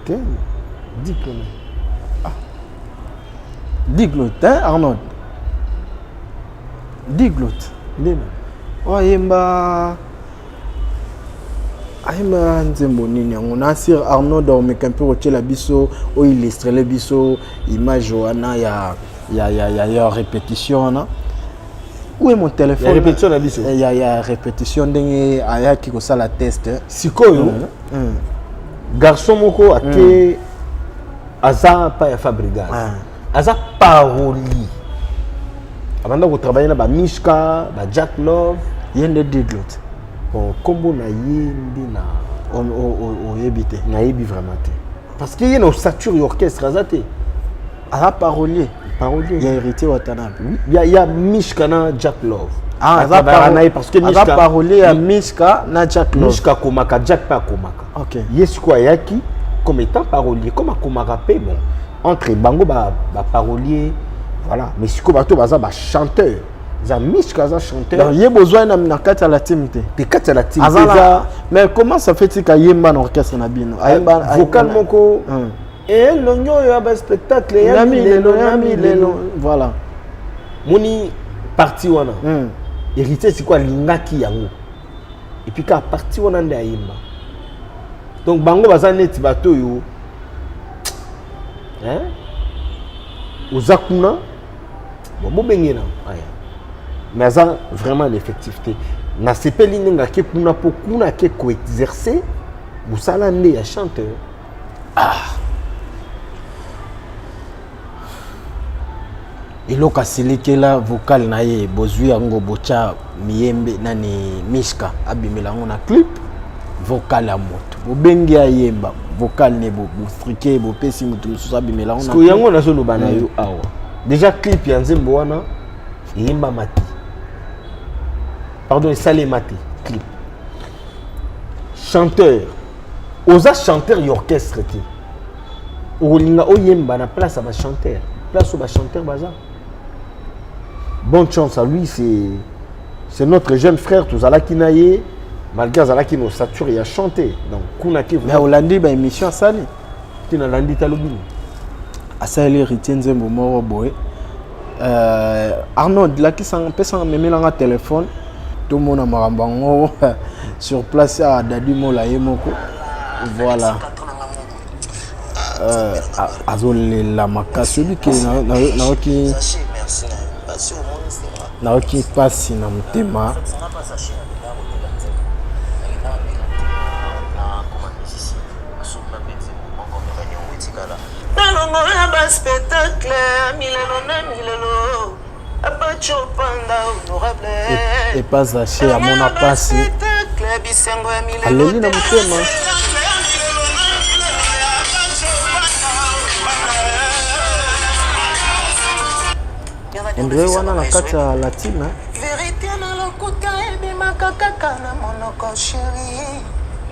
Te, Diglo. Diglo te, Arnold Diglo te. Ndena. Oyo ayemba, ayemba nzembo nini yango? Nasir Arnold omeka mpe kotiela biso, oyo illustrele biso image wana ya répétition wana. Où est mon téléphone? Ya répétition na biso? Ya répétition, ndenge ayaki kosala test. Sikoyo garçon moko ake, aza pa ya Fabregas, aza parolier, abanda kotravaille na bamishka, bajack Love. Ye nde Diglo te? Bon, nkombo na ye nde na Oyebi te? Nayebi vraiment te, parce que ye na ossature ya orchestre aza te. Aza parolier? Parolier. Ya Héritier Watanabe? Ya Mishka na Jack Love. Ah, aza na ye, parce que aza parolier ya Mishka na Jack Love. Mishka akomaka, Jack mpe akomaka. Ye sikoyo ayaki comme étant parolier, comme akomaka mpe. Bon, entre bango baparolier, voilà. Mais sikoyo bato baza bachanteur, eza Mishka, aza chanteur. Donc ye bozwa na kati ya la team te? Te, kati ya la team. Eza, mais comment ça fait tika yemba na orchestre na bino? Ayemba vocal moko, elongi oyo ya baspectacle. Ya milelo, ya milelo, voilà. Moni parti wana, Héritier sikoyo alingaki yango, et puis kaka parti wana nde ayemba. Donc bango baza neti bato oyo, hein? Oza kuna, bon, bobenge na aya, mais aza vraiment l'effectif te. Nasepeli ndenge ake kuna, mpo kuna ake koexerce mosala nde ya chanteur. Ah. Eloko asilikela vocal na ye, bozwi yango, botya Miyembe nani, Mishka abimela yango na clip. Vocal ya moto bobengi ayemba vocal ne, bofrike, bopesi moto mosusu abimela yango. Sikoyo yango nazoloba na yo awa, déjà clip ya nzembo wana eyembama te, pardon, esalema te clip. Chanteur, oza chanteur ya orchestre te, okolinga oyemba na place ya bachanteur, place oyo bachanteur baza. Bonne chance à lui, c'est notre jeune frère. Tozalaki na ye, malgré azalaki na ossature ya chanter, donc kuna ke. Mais olandi baémission asali? Te, nalandi. Talobi. Asaleli Héritier nzembo moko boye. Arnold, lakisanga, mpesanga, memelanga telefone, tomona makambo yango sur place. Awa Dadi Mola ye moko, voilà, azolela makasi. Oyebi ke nayoki mpasi na motema. Nalongola baspectacle ya milelo na milelo, Apacho Panda honorable. Epa Zache amona mpasi. Spectacle bisengo ya milelo. Aleli na motema. Andre wana na kati ya latine. Verite na lokuta ebimaka kaka na monoko chéri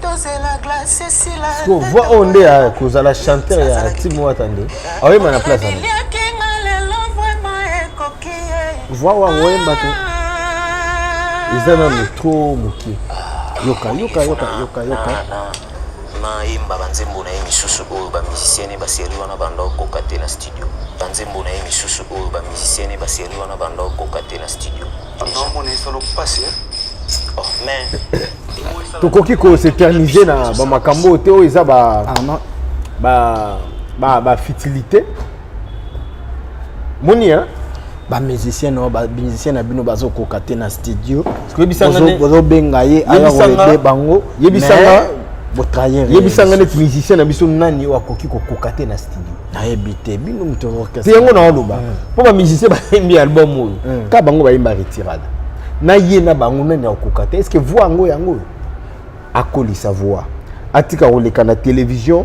tozela glace esila. Siko voix oyo nde ya kozala chanteur ya team Wata nde aoyemba na place wana. Eliakinga lelo vraiment ekoki ye. Voix wa oyemba te. Eza nanu trop moke. Yoka yoka yoka yoka yoka. Nayemba banzembo na ye misusu oyo ba musicien ne baserie wana banda okoka te na studio, banzembo na ye misusu oyo ba musicien ne baserie wana banda okoka te na studio. Oh, mais Tokoki ko s'éterniser na ba makambo oyo te, oyo eza ba ba ba ba futilité. Moni hein? Ba musicien no ba musicien na bino bazokoka te na studio. Yebisanga ne- Bozobenga ye aya Yebisanga- koyede bango. Yebisanga- botrahir. Yebisanga neti musicien na biso nani oyo akoki kokoka te na studio? Nayebi te, bino moto orchestre. Te yango na oloba. Mpo ba musicien bayembi album oyo, ka bango bayemba retirade. Na ye na bango nani akokoka te? Est-ce que voix yango yango oyo? Akolisa voix. Atika koleka na télévision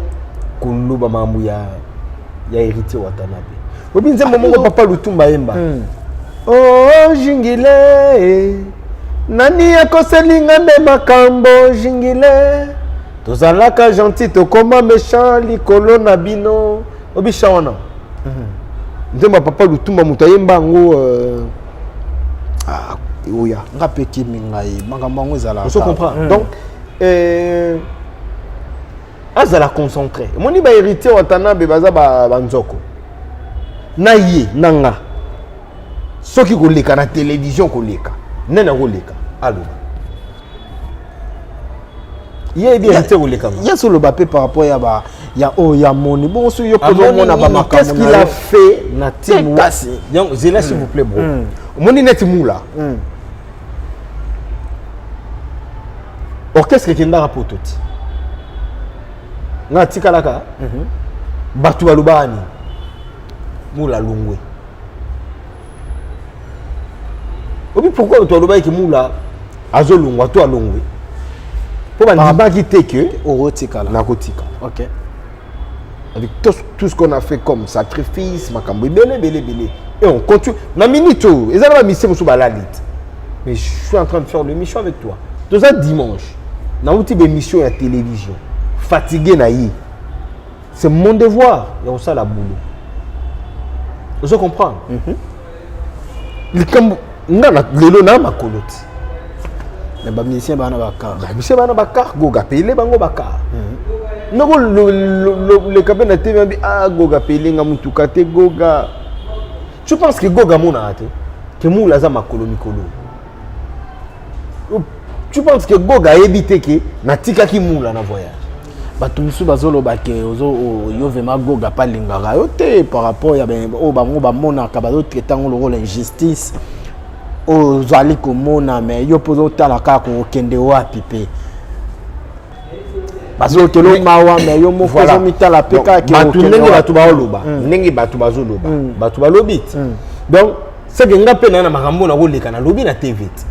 koloba makambo ya ya Héritier Watanabe. Obi nzembo moko papa Lutumba yemba. Oh jingile, nani akoselinga nde makambo jingile, tozalaka gentil tokoma méchant likolo na bino. Obi chant wana nzembo ya papa Lutumba, moto ayemba yango ah, oya nga mpe kimi ngai makambo yango ezalaka. Ozo comprendre? Donc azala concentré. Omoni ba Héritier Watanabe baza banzoko na ye na nga, soki koleka na télévision koleka nani akoleka aloba ye yebi Héritier koleka nga. Ye azoloba mpe par rapport ya ba ya oyo ya moni bongo soki yo Amoni kozomona nini? bamakambo Qu'est-ce qu'il na a yo. fait na team Te kasi. Donc zela s'il vous plaît bro. Omoni neti mula orchestre ekendaka poto ti nga atikalaka, bato balobaka nini? Mula longwe. Obi pourquoi bato balobaki ke mula azolongwa to alongwe? Mpo bandimaki te ke okotikala. Nakotikala. Ok. Avec tout, tout ce qu'on a fait comme sacrifice, makambo ebele ebele ebele, et on continue na minute oyo eza na bamisie mosusu balali te, mais je suis en train de faire l'émission avec toi, toza dimanche, nauti bémission ya télévision, fatigué na ye. C'est mon devoir ya kosala boulot, ozo comprendre? Likambo nga na lelo na makolo ti. Mais bamusicien bana bakar. Bamusicien bana bakar, Goga pele bango bakar. Noko leka mpe na tv abi ah Goga pele nga mutuka te. Goga, tu penses que Goga amonaka te ke mula aza makolo mikolo? Tu penses que Goga ayebi te ke natikaki mula na voyage? Bato mosusu bazoloba ke yo vraiment Goga mpe alingaka yo te par rapport ya oyo bango bamonaka, bazotraite yango lokola injustice oyo ozali komona. Mais yo mpo ozotala kaka kokende wapi mpe bazokela mawa, mais yo moko ozomitala mpe kaka ke bato okende ndenge wapi. Bato baoloba ndenge bato bazoloba, bato balobi te. Donc c'est que nga mpe na na makambo nakoleka nalobi na tv te,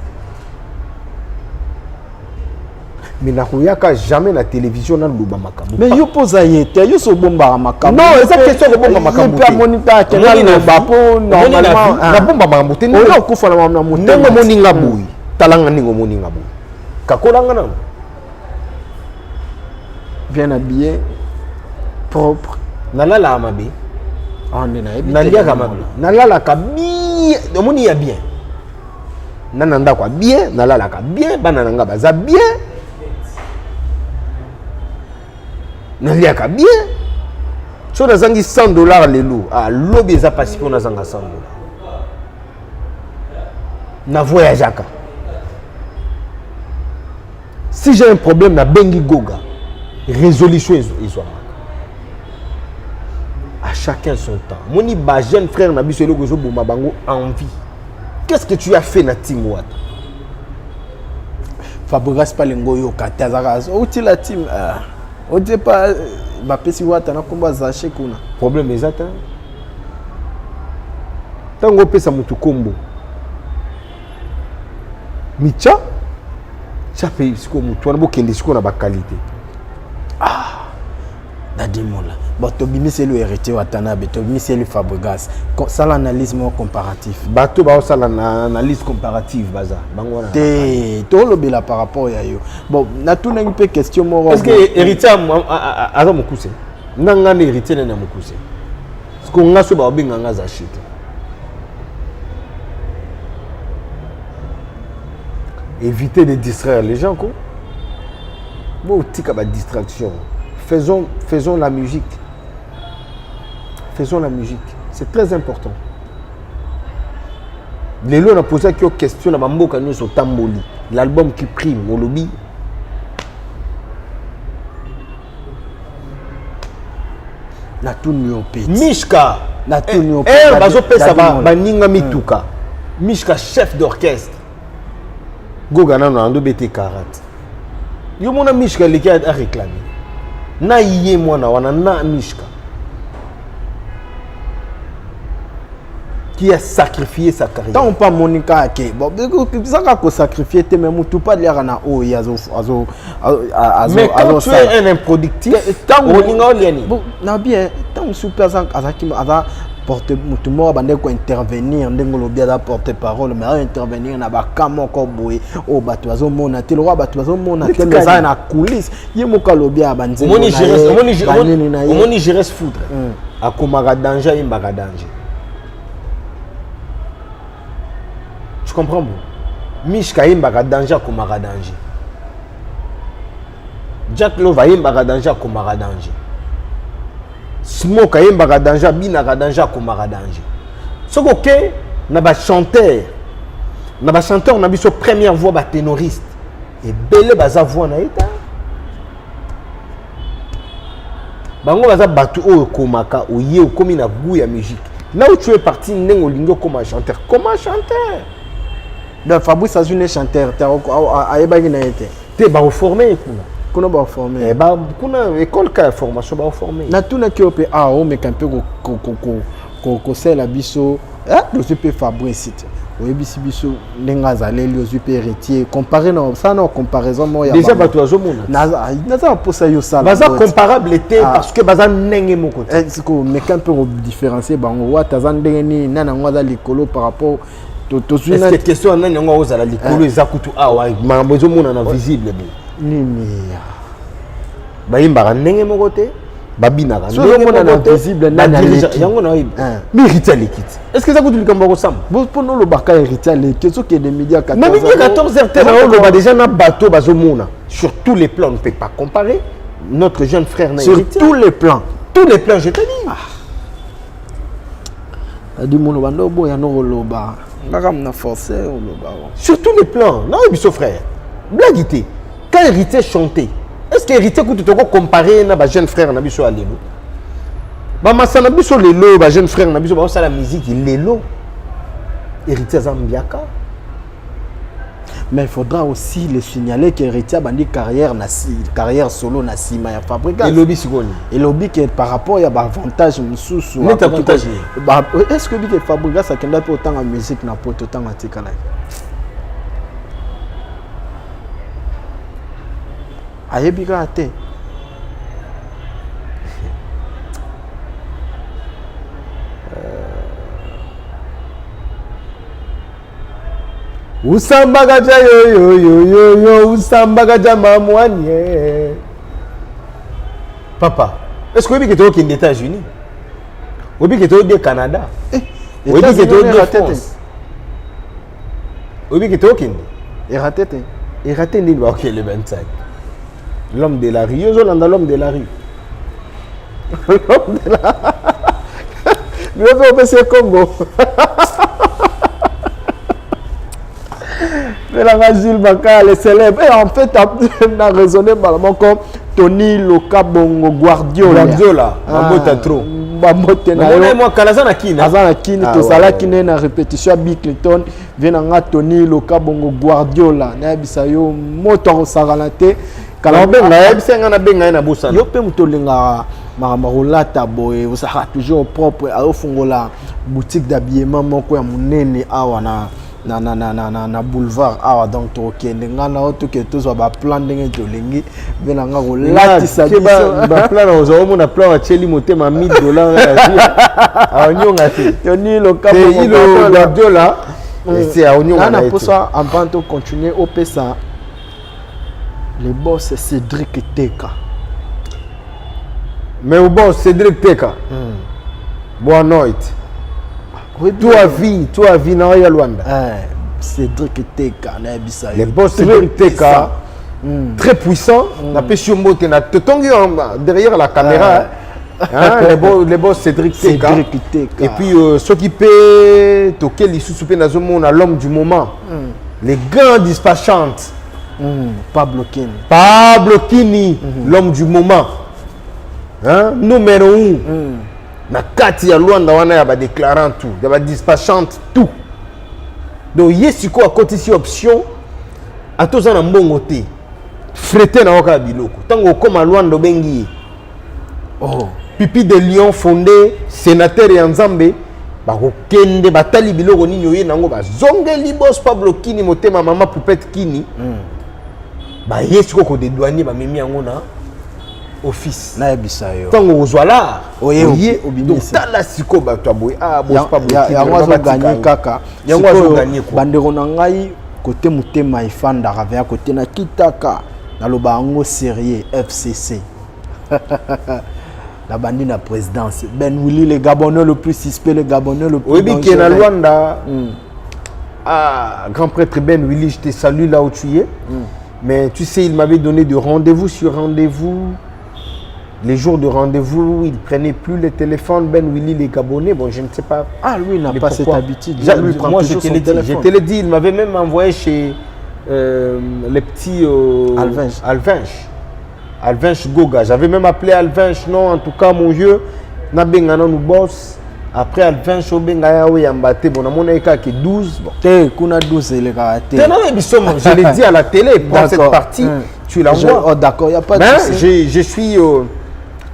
mais nakoyaka jamais na télévision naloba makambo. Mais yo mpo oza ye te, yo so obombaka makambo. Non, eza question kobomba makambo te. Amoni mpe akende aloba mpo normalement nabomba makambo te. Oyo okufa na makambo na motema. Ndenge omoni nga boye, talanga ndenge omoni nga boye, kakolanga nano. Bien habillé, propre. Nalalaka mabe? Ah, nde nayebi te. Naliaka mabe? Nalalaka bien. Omoni ya bien na ndako ya bien, nalalaka bien, bana na nga baza bien, naliaka bien. So nazangi 100 $ lelo, ah, lobi eza pasi mpo nazanga 100 $. Na voyageaka, si j'ai un problème nabengi Goga, résolution ezwamaka. À chacun son temps. Moni ba jeune frère na biso, eloko ezoboma bango, envie. Qu'est-ce que tu as fait na team Wata? Fabregas palingo oyoka te, azalaka outila team otie pa bapesi Wata na nkombo azache kuna. Problème eza te. Ntango opesa motu nkombo mitya tya mpe sikoyo motu wana, bokende sikoyo na baqualité. Dadi Mola. Bon, tobimiseli Héritier Watanabe, tobimiseli Fabregas. Sala analyse moko comparatif. Bato baosala na analyse comparative baza bango wana. Te, tolobela par rapport ya yo. Bon, natunaki mpe question moko. Est-ce que Héritier aza mokuse? Nga nga nde Héritier nde na mokuse. Parce que nga so baobenga nga Zachi te. Évitez de distraire les gens quoi. Botika ba distraction. Faisons, faisons la musique. Faisons la musique. C'est très important. Lelo na posaki yo question na bamboka nyonso otamboli. L'album qui prime, olobi. Natuni yo mpe. Mishka. Natuni yo mpe. Eh, bazopesa baninga mituka. Mishka chef d'orchestre. Goga nano ando bete 40. Yo mona Mishka aleki a réclamer. Na ye mwana wana na Mishka. Qui a sacrifié sa carrière. Tant pas Monica ke. Bon, zaka ko sacrifier te mais mutu pas liaka na oyo azo azo azo Mais quand tu es un improductif, tant olinga oliani. Bon, na bien, tant super aza azaki aza porte mutu moko abandaki kointervenir ndenge olobi aza porte parole mais azointervenir na baka moko boye oyo bato bazomona te lokola bato bazomona te mais eza na coulisse ye moko alobi ya banzembo banini na ye omoni Jerez Foudre akomaka danger ayembaka danger. Tu comprends bon? Mishka ayembaka danger akomaka danger. Jack Love ayembaka danger akomaka danger. Smoke ayembaka danger abinaka danger akomaka danger. Soki oke na bachanteur na bachanteur na biso première voix baténoriste ebele baza voix na ye ta bango baza bato oyo okomaka oye okomi na goût ya musique là où tu es parti ndenge olingi okoma chanteur koma chanteur. Donc Fabrice azwi ne chanteur te ayebaki na ye te. Te baoforme ye kuna. Kuna baoforme. Eh, ba, kuna école ka ya formation baoforme. Natunaki yo mpe awa omeka mpe kosala biso tozwi mpe Fabrice te oyebisi biso ndenge azaleli ozwi mpe héritier compare na sala na comparaison moko ya déjà bato bazomona naza na mposa yo sala baza comparable te parce que baza ndenge moko te sikoyo meka mpe kodifferencie bango wata aza ndenge nini nani yango aza likolo par rapport tozwi est-ce que question ya nani yango akozala likolo eza kutu awa makambo ezomonana visible boye nini bayimbaka ndenge moko te babinaka ndenge visible nani aleki yango na oyebi mais héritier aleki te est ce que eza kutu likambo ya kosamba mpona olobaka héritier aleki ezokende midi ya 14 na midi ya 14 heures te naoloba déjà na bato bazomona sur tous les plans on ne peut pas comparer notre jeune frère na sur tous les plans. Tous les plans, je te dis. Adi mono bando boya no koloba ngaka mna forcé oloba. Sur tous les plans naoyebi biso frère blague te. Quand héritier chantait, est ce que héritier kutu toko comparer na ba jeune frère na biso ya lelo? Bamasa na biso lelo, ba jeune frère na biso baosala musique lelo, héritier aza mbiaka. Mais il faudra aussi le signaler que héritier abandi carrière na carrière solo na nsima ya Fabregas. Elobi sikoyo nini? Elobi ke par rapport ya baavantage mosusu. Net avantage nini? Est ce que oyebi ke Fabregas akenda mpe otanga musique na poto ntango atikalaki? Ayebi kaka te. Usambaka ja yo yo yo yo yo usambaka ja mamwanie. Papa, est-ce que oyebi ke tokende États-Unis? Oyebi ke tokende Canada? Oyebi ke tokende France? Oyebi ke tokende? Erate te. Erate nini bakokende le 25? L'homme de la rue, yo ozolanda l'homme de la rue. L'homme de la yo mpe opesi ye Congo. Melanga Gilles Baka, le célèbre. Et en fait, on a raisonné mbala moko Tony Loka Bongo Guardiola. Guardiola, bambota trop. Bambote na yo. Mwa kala aza na Kini. Aza na Kini, tozalaki ne na répétition ya Bill Clinton, vie na nga Tony Loka Bongo Guardiola. Nayebisa yo moto akosakana te. Kala obenga yebisa nga na benga ye na bosana. Yo pe moto olingaka makambo ya kolata boye, ozalaka toujours propre, azofungola boutique d'habillement moko ya monene awa na na, na, na, na, na, na boulevard awa. Donc tokende, nga na yo, tokende tozwa baplan ndenge tolingi mpe na nga kolatisa biso. Baplan na kozwa, omona plan atieli motema 1000 $, aonyonga te. Tony. Ilo Guardiola ese aonyonga. Na posa, avant to continuer, opesa le boss Cédric Teka. Mais au boss Cédric Teka, boa noite. Tua vie, tua vie na oyo ya Luanda. Eh, Cédric Teka, nayebisa. Le boss Cédric Teka, très puissant. Napesi yo mbote na totongi yo derrière la caméra, hein, les boss Cédric Teka. Cédric Teka. Et puis soki mpe toke lisusu mpe, nazomona l'homme du moment, les grands dispatchantes. Pablo Kini. Pablo Kini, l'homme du moment, hein, numéro 1 na kati ya Lwanda wana, ya badéclarant tout, ya badispatchante tout. Donc ye sikoyo akotisi option, ata oza na mbongo te, frete na yo kaka biloko, ntango okóma Lwanda obengi ye. Oh. Pipi de Lion fondé, sénateur ya Nzambe, bakokende batali biloko nini oye nango, bazongeli boss Pablo Kini, motema mama Poupette Kini. Baye sikoyo kodédouaner, bamemi yango na office. Nayebisa yo. Ntango ozwa lar Oye, oye. Obimisi. Donc tala sikoyo bato ya boye, ah, boss Pablo Kini, yango vraiment batika azoganye yo. kaka. Yango Sikoyo, azoganye quoi. Bandeko na ngai, kote motema efandaka veya kote nakitaka, naloba yango sérieux. FCC, nabandi na présidence, Ben Willy, le Gabonais le plus suspect, le Gabonais le plus Oyebi ke na dangereux. Luanda, ah, grand prêtre Ben Willy, je te salue là où tu es. Mais tu sais, il m'avait donné de rendez-vous sur rendez-vous. Les jours de rendez-vous, il prenait plus le téléphone. Ben Willy, les Gabonais, bon, je ne sais pas. Ah, lui, il n'a Mais pas cette pourquoi habitude. Lui, il prend Moi, je toujours te son l'ai dit, je téléphone. te l'ai dit, il m'avait même envoyé chez les petits Alvinch. Alvinch. Alvinch Goga. J'avais même appelé Alvinch. Non, en tout cas, mon vieux, nabenga nanu boss. Après Alvinch, obenga ya oyamba te. Bon, namona kaka 12. Bon. Te, kuna 12 elekaka te. Te, non, mais biso, je l'ai dit à la télé. Prends cette D'accord. partie, tu la vois. Oh, d'accord, il n'y a pas de Mais souci. je suis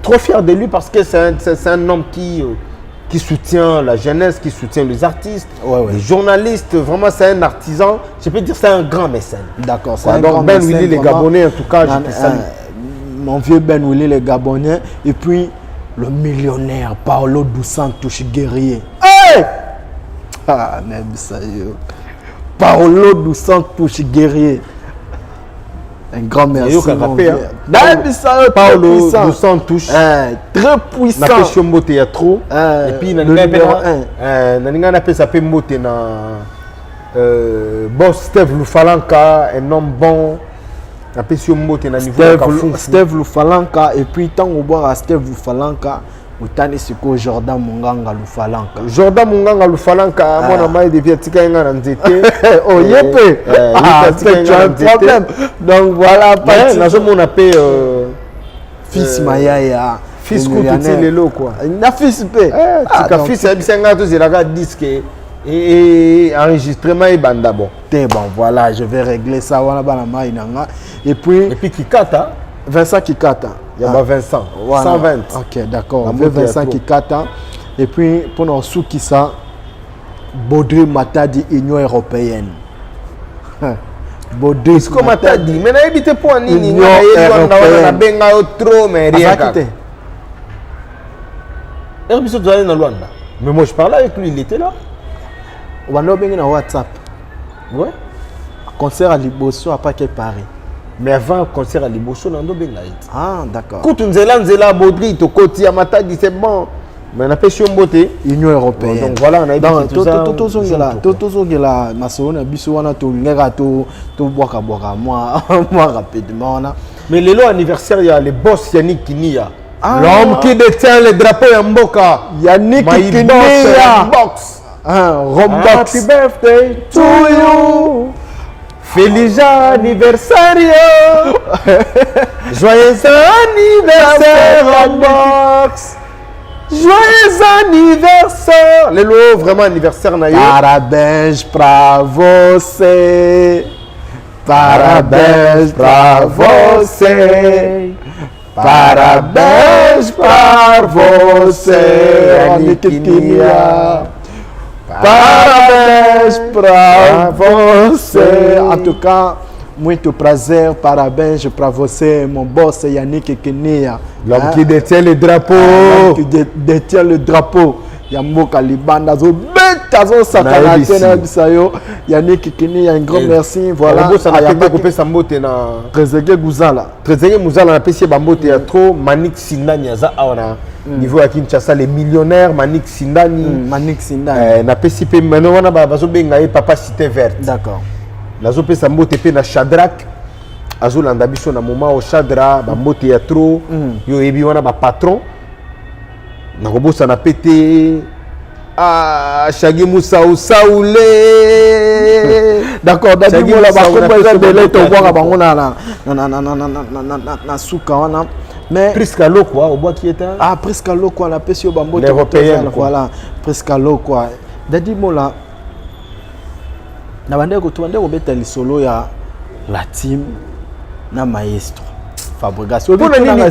trop fier de lui parce que c'est un homme qui soutient la jeunesse, qui soutient les artistes, les journalistes. Vraiment, c'est un artisan. Je peux dire c'est un grand mécène. D'accord, c'est Quoi, un donc grand Ben mécène, Willy, les vraiment. Gabonais, en tout cas, je te salue. Mon vieux Ben Willy, les Gabonais. Et puis, le millionnaire Paolo dos Santos guerrier. Hey! Ah, même ça y est. Paolo dos Santos guerrier. Un grand merci. Yoka Mon rappé, vieux. hein. Nayebisa yo, très Paolo puissant. dos Santos. Eh, très puissant. Napesi yo mbote ya trop. Eh, Et puis le nalingai mpe numéro un. nalingai napesa mpe mbote na boss Steve Lufalanka, un homme bon. Napesi yo mbote na niveau ya Kafunfu. Steve Lufalanka. Et puis ntango obwaka Steve Lufalanka, otani sikoyo Jordan Monganga Lufalanka. Jordan Monganga Lufalanka, mwana mai devi atika ye nga na nzete. Oh, ye mpe. Eh, ye Ah, mpe atika ye tu nga as na un nzete. problème. Donc voilà, Mais nazomona mpe Fils Mayaya. Fils le kutu ti millionnaire. lelo quoi. Na fils mpe. Ah, Tika donc, fils ayebisa ngai tozelaka disque et enregistrement ebanda, bon. Te, bon, voilà, je vais régler ça wana, bana mai na nga. Et puis Et puis Kikata. Vincent Kikata. Ya ba Vincent Voilà. 120. Ok, d'accord. Na Vieux mbote ya Vincent trop. Kikata. Et puis mpona osukisa, Baudry Matadi, Union européenne. Baudry Siko Matadi, mais nayebi te mpo ya nini. Union Nga nayebi wana wana. européenne. Nabenga yo trop, mais rien. Azalaki Kaka te. Ere biso tozali na Lwanda, mais moi je parlais avec lui, il était là. Obanda obengi na WhatsApp? Ouais. Concert ya liboso apake Paris. Mais avant concert ya liboso, nando obenga ye te. Ah, d'accord. Kutu nzela nzela, Baudry, tokoti ya Matadi, c'est bon, mais napesi yo mbote. Union européenne. Donc voilà, nayebi Donc, ke toza tozongela junto, quoi. tozongela masolo na biso wana, tolingaka tobwakabwaka mwa rapidement wana. Mais lelo anniversaire ya le boss Yannick Kinia, Ah. l'homme qui détient le drapeau ya mboka. Yannick My boss, Kinia. Box. Ah, Rombox. Happy birthday to you. Feliz anniversario. Joyeux anniversaire, Rombox. Joyeux anniversaire. Lelo vraiment anniversaire na yo. Parabéns pra você. Parabéns pra você. Parabéns pra você, Yannick Kinia. Parabéns pra você. En tout cas, muito prazer, parabéns pra você, mon boss Yannick Kenia. L'homme qui détient le drapeau. L'homme qui détient le drapeau. Ya mboka libanda azobeta, azosakana te, nayebisa yo. Yannick Kenia, un grand merci. Voilà. Obosana kopesa mbote na Trezeguet Guzala. Trezeguet Muzala, napesi ye bambote ya trop. Manik Sindani aza awa na niveau ya Kinshasa, les millionnaires Manik Sindani. Manik Sindani. Napesi mpe mano wana bazobenga ye Papa Cité Verte. Nazopesa mbote mpe na Shadrak, azolanda biso na moment o Shadra, bambote ya trop. Yo oyebi wana bapatron. Nakobosana mpe te, ah, Shagi Musau Saule. D'accord, Dadi Mola, bakombo eza ebele, tobwaka bango na suka wana. Mais Priska Lokwa, obwaki ye ta. Ah, Priska Lokwa, napesi yo bambote. L'Européenne. Voilà, Priska Lokwa. Dadi Mola, na bandeko, tobande kobeta lisolo ya la team na maestro Fabregas. Mpona nini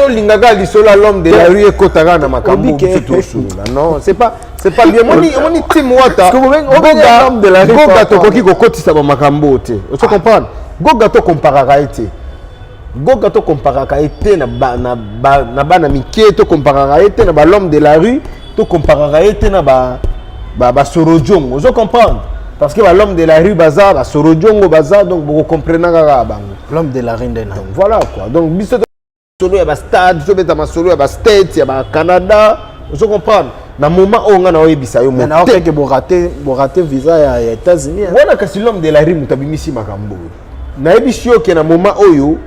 olingaka lisolo ya l'homme de la rue ekotaka na makambo biso tosolola? Non, c'est pas bien. Omoni team Wata, Goga, tokoki kokotisa bamakambo te, ozo comprendre? Goga, tokomparaka ye te. Goga, tokomparaka ye te na bana mike, tokomparaka ye te na bal'homme de la rue, tokomparaka ye te na basorodiongo, ozo comprendre? Parce que bal'homme de la rue baza, basorodiongo baza, donc bokokomprena kaka bango. L'homme de la rue nde na Donc voilà quoi. Donc biso solo ya bastade, tobeta masolo ya bastate ya bacanada, ozo comprendre? Na moment oyo nga na oyebisa yo, naokeke borater visa ya États-Unis. Wana kasi l'homme de la rue moto abimisi makambo oyo. Nayebisi yo ke na moment oyo,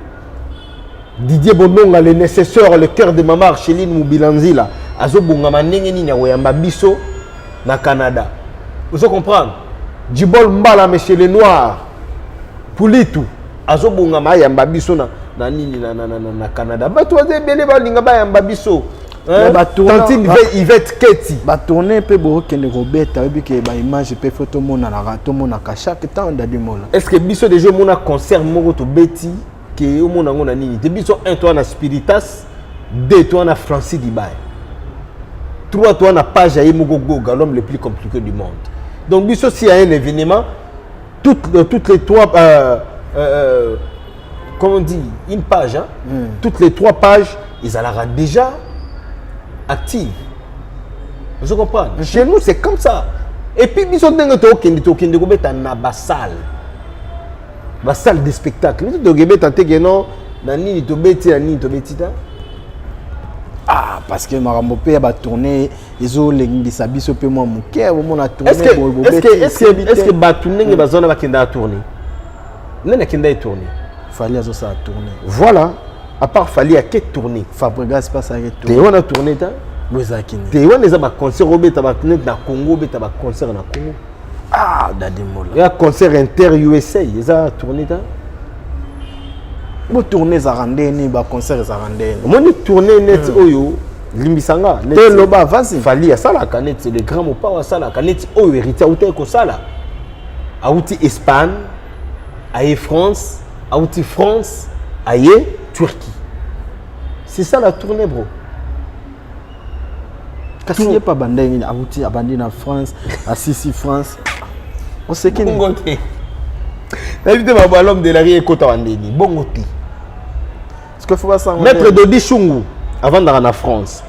Didier Bononga, le nécessaire, le cœur de mama Archeline Mubilanzila, azobongama ndenge nini ya koyamba biso na Canada, ozo comprendre? Djibol Mbala, monsieur le noir Pulitu, azobongama ayamba biso na nini na Canada. Bato baza ebele balinga bayamba biso. Tantine Yvette Keti. Batourne mpe bokokende kobeta, oyebi ke baimage mpe fo tomonanaka, tomonaka chaque temps, Dadi Mola. Est ce que biso déjà omona concert moko tobeti ke omona yango na nini te? Biso 1 toa na Spiritas, 2 toa na Francis Dibaya, 3 toa na page ya ye moko Goga, l'homme le plus compliqué du monde. Donc biso, s'il y a un événement, toutes les trois, comment on dit, une page, hein? Toutes les trois pages, ils allaient déjà actives. Vous comprenez? Chez nous, c'est comme ça. Et puis, biso ndenge tokende, tokende kobeta na basalle. Basalle de spectacle. Biso tokebeta te ke non, na nini tobeti, na nini tobeti ta. Ah, parce que makambo mpe ya batourne ezolengisa biso mpe mwa moke, omona tourne. Est-ce que bato ndenge bazona bakendaka tourne? Nani akenda ye tourne? Fali azosala tourne. Voilà, à part Fali ake tourne. Fabregas mpe asalaki. Te, wana tourne ta. Bo ezalaki nini? Te, wana eza baconcert obeta neti na Congo, obeta baconcert na Congo. Ah, Dadi Mola. Ya concert inter USA eza tourne ta. Bo tourne ezalaka ndeni? Baconcert ezalaka ndeni? Omoni tourne neti oyo, limbisanga. Te, loba, vas-y. Fali asalaka, neti le grand Mopao asalaka, neti oyo Héritier auti kosala, auti Espagne aye France, auti France aye Turquie. C'est ça la tournée, bro. Kasi ye pa banda nini? Awuti, abandi na France, asisi France, oseki. Bongo te, nayebi te babo l'homme de la rue ekota wa ndeni bongo te. Parce que faut basango. Maître Dodi Shungu avandaka na France,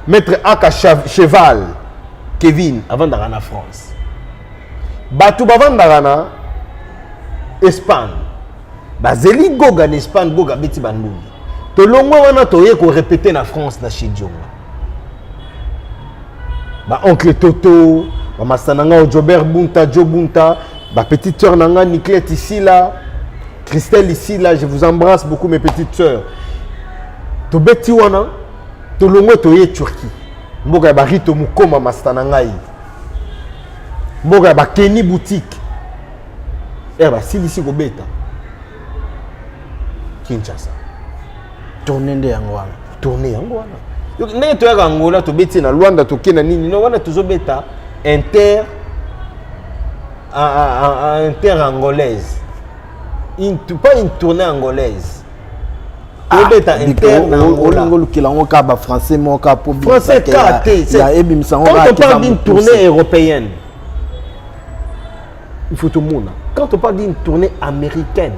maître Aka Cheval Kevin avandaka na France, bato bavandaka na Espagne, bazeli Goga na Espagne, Goga abeti bandungi, tolongwe wana, toye korépéter na France na chez Dionga, baoncle Toto, bamasa na nga Jobert Bunta, Jo Bunta, bapetite sœur na nga Niclette Isila, Christelle Isila, je vous embrasse beaucoup, mes petites sœurs. Tobeti wana, tolongwe, toye Turquie, mboka ya barito mokoma, masta na ngai, mboka ya bakeni boutique ere basilisi kobeta Kinshasa. Tourne nde yango wana. Tourne yango wana. Ndenge toyaka Angola, tobeti na Lwanda, toke na nini, no wana tozobeta inter angolaise, pas une tournée angolaise. Tobeta inter na Angola. Olingo olukela yango kaka bafrançais moko kaka po Français kaka te. Ya ebimisa yango Quand kaka on parle eza d'une mokuse. tournée européenne, il faut tomona. Quand on parle d'une tournée américaine,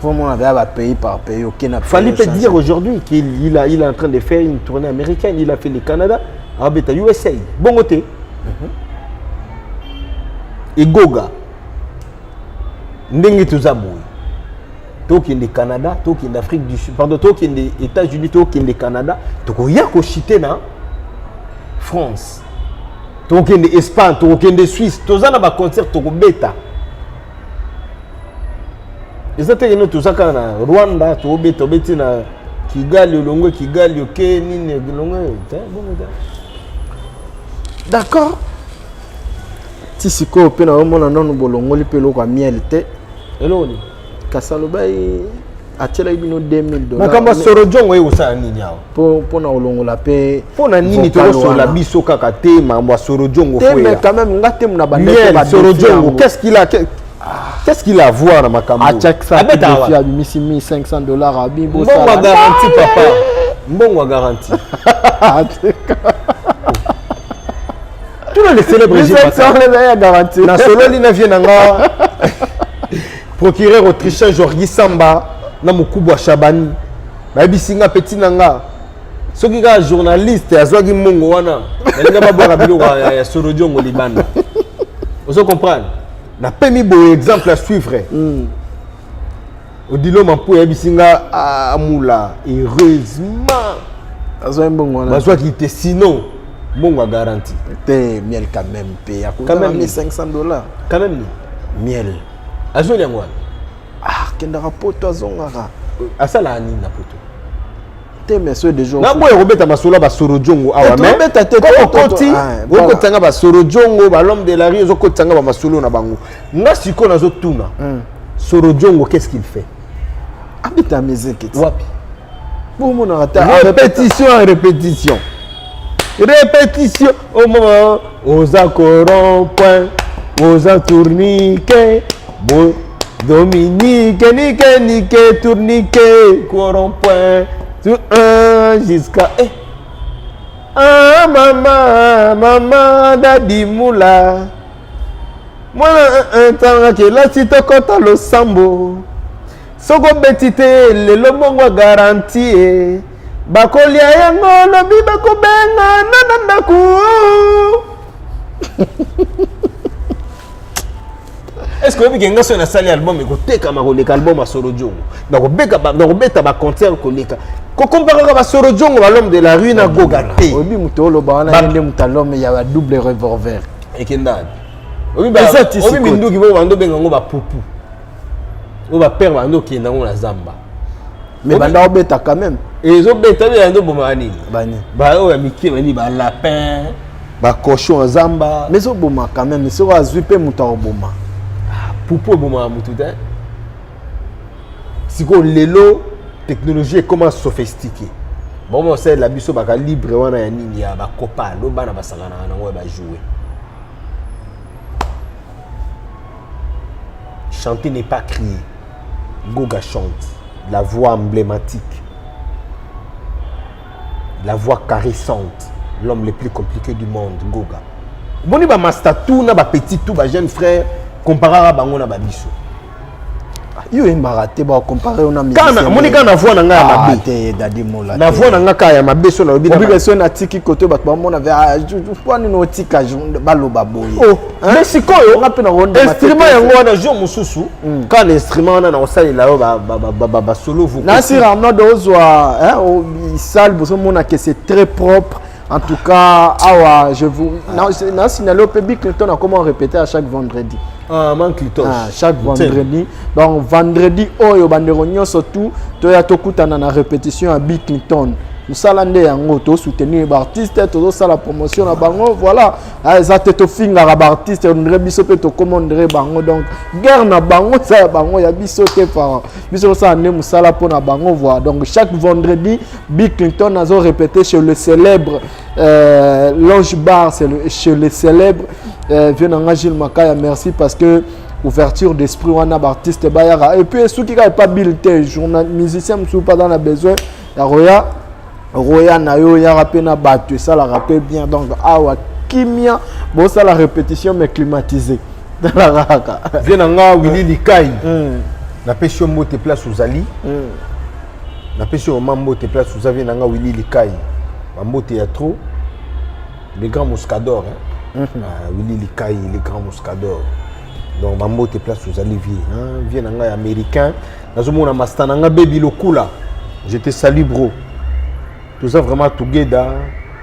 Faut mona vea bapays par pays, oke na Fallait pays, peut dire aujourd'hui qu'il il est en train de faire une tournée américaine. Il a fait le Canada, abeta USA. Bon côté. Et Goga. Ndenge toza boye. Tokende Canada, tokende Afrique du Sud, pardon, tokende États-Unis, tokende Canada, tokoya koshite na France. Tokende Espagne, tokende Suisse, toza na ba concert tokobeta. Eza te kende toza kaka na Rwanda, tobeta obeti na Kigali, olongwe Kigali, oke nini, olongwe te, bongo te. D'accord, ti sikoyo mpe naomona nanu bolongoli mpe eloko ya miel te. Eloko nini? Kasi alobaki atielaki bino 2000. Makambo ya Sorojongo oye kosala nini awa? Mpo na kolongola mpe Mpo na nini vocal tokosola wana. Biso kaka te makambo ya Sorojongo? Te, mais quand même nga te na bandeko Miel ba défi Sorojongo, yango. qu'est-ce qu'il a à voir na makambo oyo? Atiakisa Abeta défi awa. Abimisi 1500 $ abi Mbongo ya garantie, papa, mbongo ya garantie. Tuna le célèbre Gilles Makala. Ya garantie. Nasololi na vie na nga procureur autrichien Georgi Samba na mokubwa Shabani, bayebisi nga petit na nga, soki kaka journaliste azwaki mbongo wana, nalinga babwaka biloko ya Sorodiongo libanda. Ozo comprendre? Napemi boye, exemple à suivre. Odilo Mampu ayebisi nga amula, heureusement azwaki mbongo wana. Bazwaki te, sinon mbongo ya garantie. Te, miel quand même mpe Quand même. 1500 $. Quand même ni Miel. Azweli yango wana. Ah, akendaka poto, azongaka. Asalaka nini na poto? Te, mais so déjà Naboya kobeta masolo ya Basorojongo awa. Eh, tobeta te, Okoti ah, voilà. okotanga Basorojongo, balhomme de la rue, ozokotanga bamasolo na bango. Nga sikoyo nazotuna, Sorojongo, qu'est-ce qu'il fait? Abeta musique ti. Wapi? Bomonaka te. Répétition en répétition, répétition au moment oza rond-point, oza tourniquet, bo Dominique nike nike tourniquet rond-point tout un jusqu'à eh. Ah mama, mama dadi mula mwana ntanga kelasi tokɔta losambo, soki obeti te lelo, mbongo ya garantie e bakolia yango, lobi bakobenga na na ndako. Est ce que oyebi ke nga soki nasali album ekotekama koleka album ya Sorojongo, nakobeta baconcert koleka kokomparaka Basorojongo, balhomme de la rue na Goga te. Oyebi moto oloba wana, ye nde moto alome ya badouble revolver. Ekenda wapi? Eza ti Oyebi sikoyo. minduki bo bando obenga yango bapupu, oyo bapere bando okenda yango na zamba. Mais banda obeta quand même. Ezobeta mpe yando obomaka nini? Bani? Baoyo ya mike, bani balapin, bacochon ya zamba. Mais ezoboma quand même, soki azwi mpe moto akoboma. Pupu ebomaka motu te. Sikoyo lelo technologie ekoma sophistiqué, bango basalela biso bacalibre wana ya nini, ya bakopa lo bana basanganaka nango ya bajoue. Chanter n'est pas crier. Goga chante, la voix emblématique, la voix caressante, l'homme le plus compliqué du monde, Goga. Boni bamaster tout na bapetit tout bajeune frère, comparaka bango na babiso. Yo oyembaka te, bakompare yo na Kana moni kaka na voix na ngai ya mabe. Te, Dadi Mola. Na voix na ngai kaka ya mabe, so nalobi na obike so natiki kote, bato bamona ve mpo nini otika baloba boye. Oh, mais sikoyo Nga mpe na instrument yango wana, jour mosusu kaka na instrument wana na kosalela yo basolo vocaux. Nasir Arnold ozwa salle, bozomona que c'est très propre. En tout cas awa je vous na signalé mpe Bill Clinton akoma répéter à chaque vendredi. Ah, man Clitoche. Ah, chaque vendredi. Donc vendredi oyo, bandeko nyonso tout toya tokutana na répétition ya Bill Clinton. Mosala nde yango, tosoutenir baartiste, tozosala promotion na bango. Voilà. Ah, eza te tofingaka baartiste, ondire biso mpe tokóma ondire bango. Donc guerre na bango eza ya bango, ya biso te. Par biso tosala nde mosala mpo na bango. Voilà, donc chaque vendredi Bill Clinton azo répété chez le célèbre Longe Bar, c'est chez le célèbre vieux nanga Gilles Makaya. Merci parce que ouverture d'esprit wana, baartiste bayaka. Et puis soki kaka epa Bill te, journal musicien mosusu mpe aza na besoin. Ya koya roya na yo oyaka mpe na bato esalaka mpe bien. Donc awa kimia, bosala répétition mais climatisé. Tala kaka. Vie na nga Willy Likai. Napesi yo mbote place ozali. Napesi yo mama mbote place oza, vie na nga Willy Likai. Bambote ya trop. Le grand Moscador. Hein? Ah, Willy Likai, le grand Moscador. Donc bambote place ozali vie. Hein? Vie na nga américain. Nazomona master na nga baby Lokula. Je te salue bro. Toza vraiment together.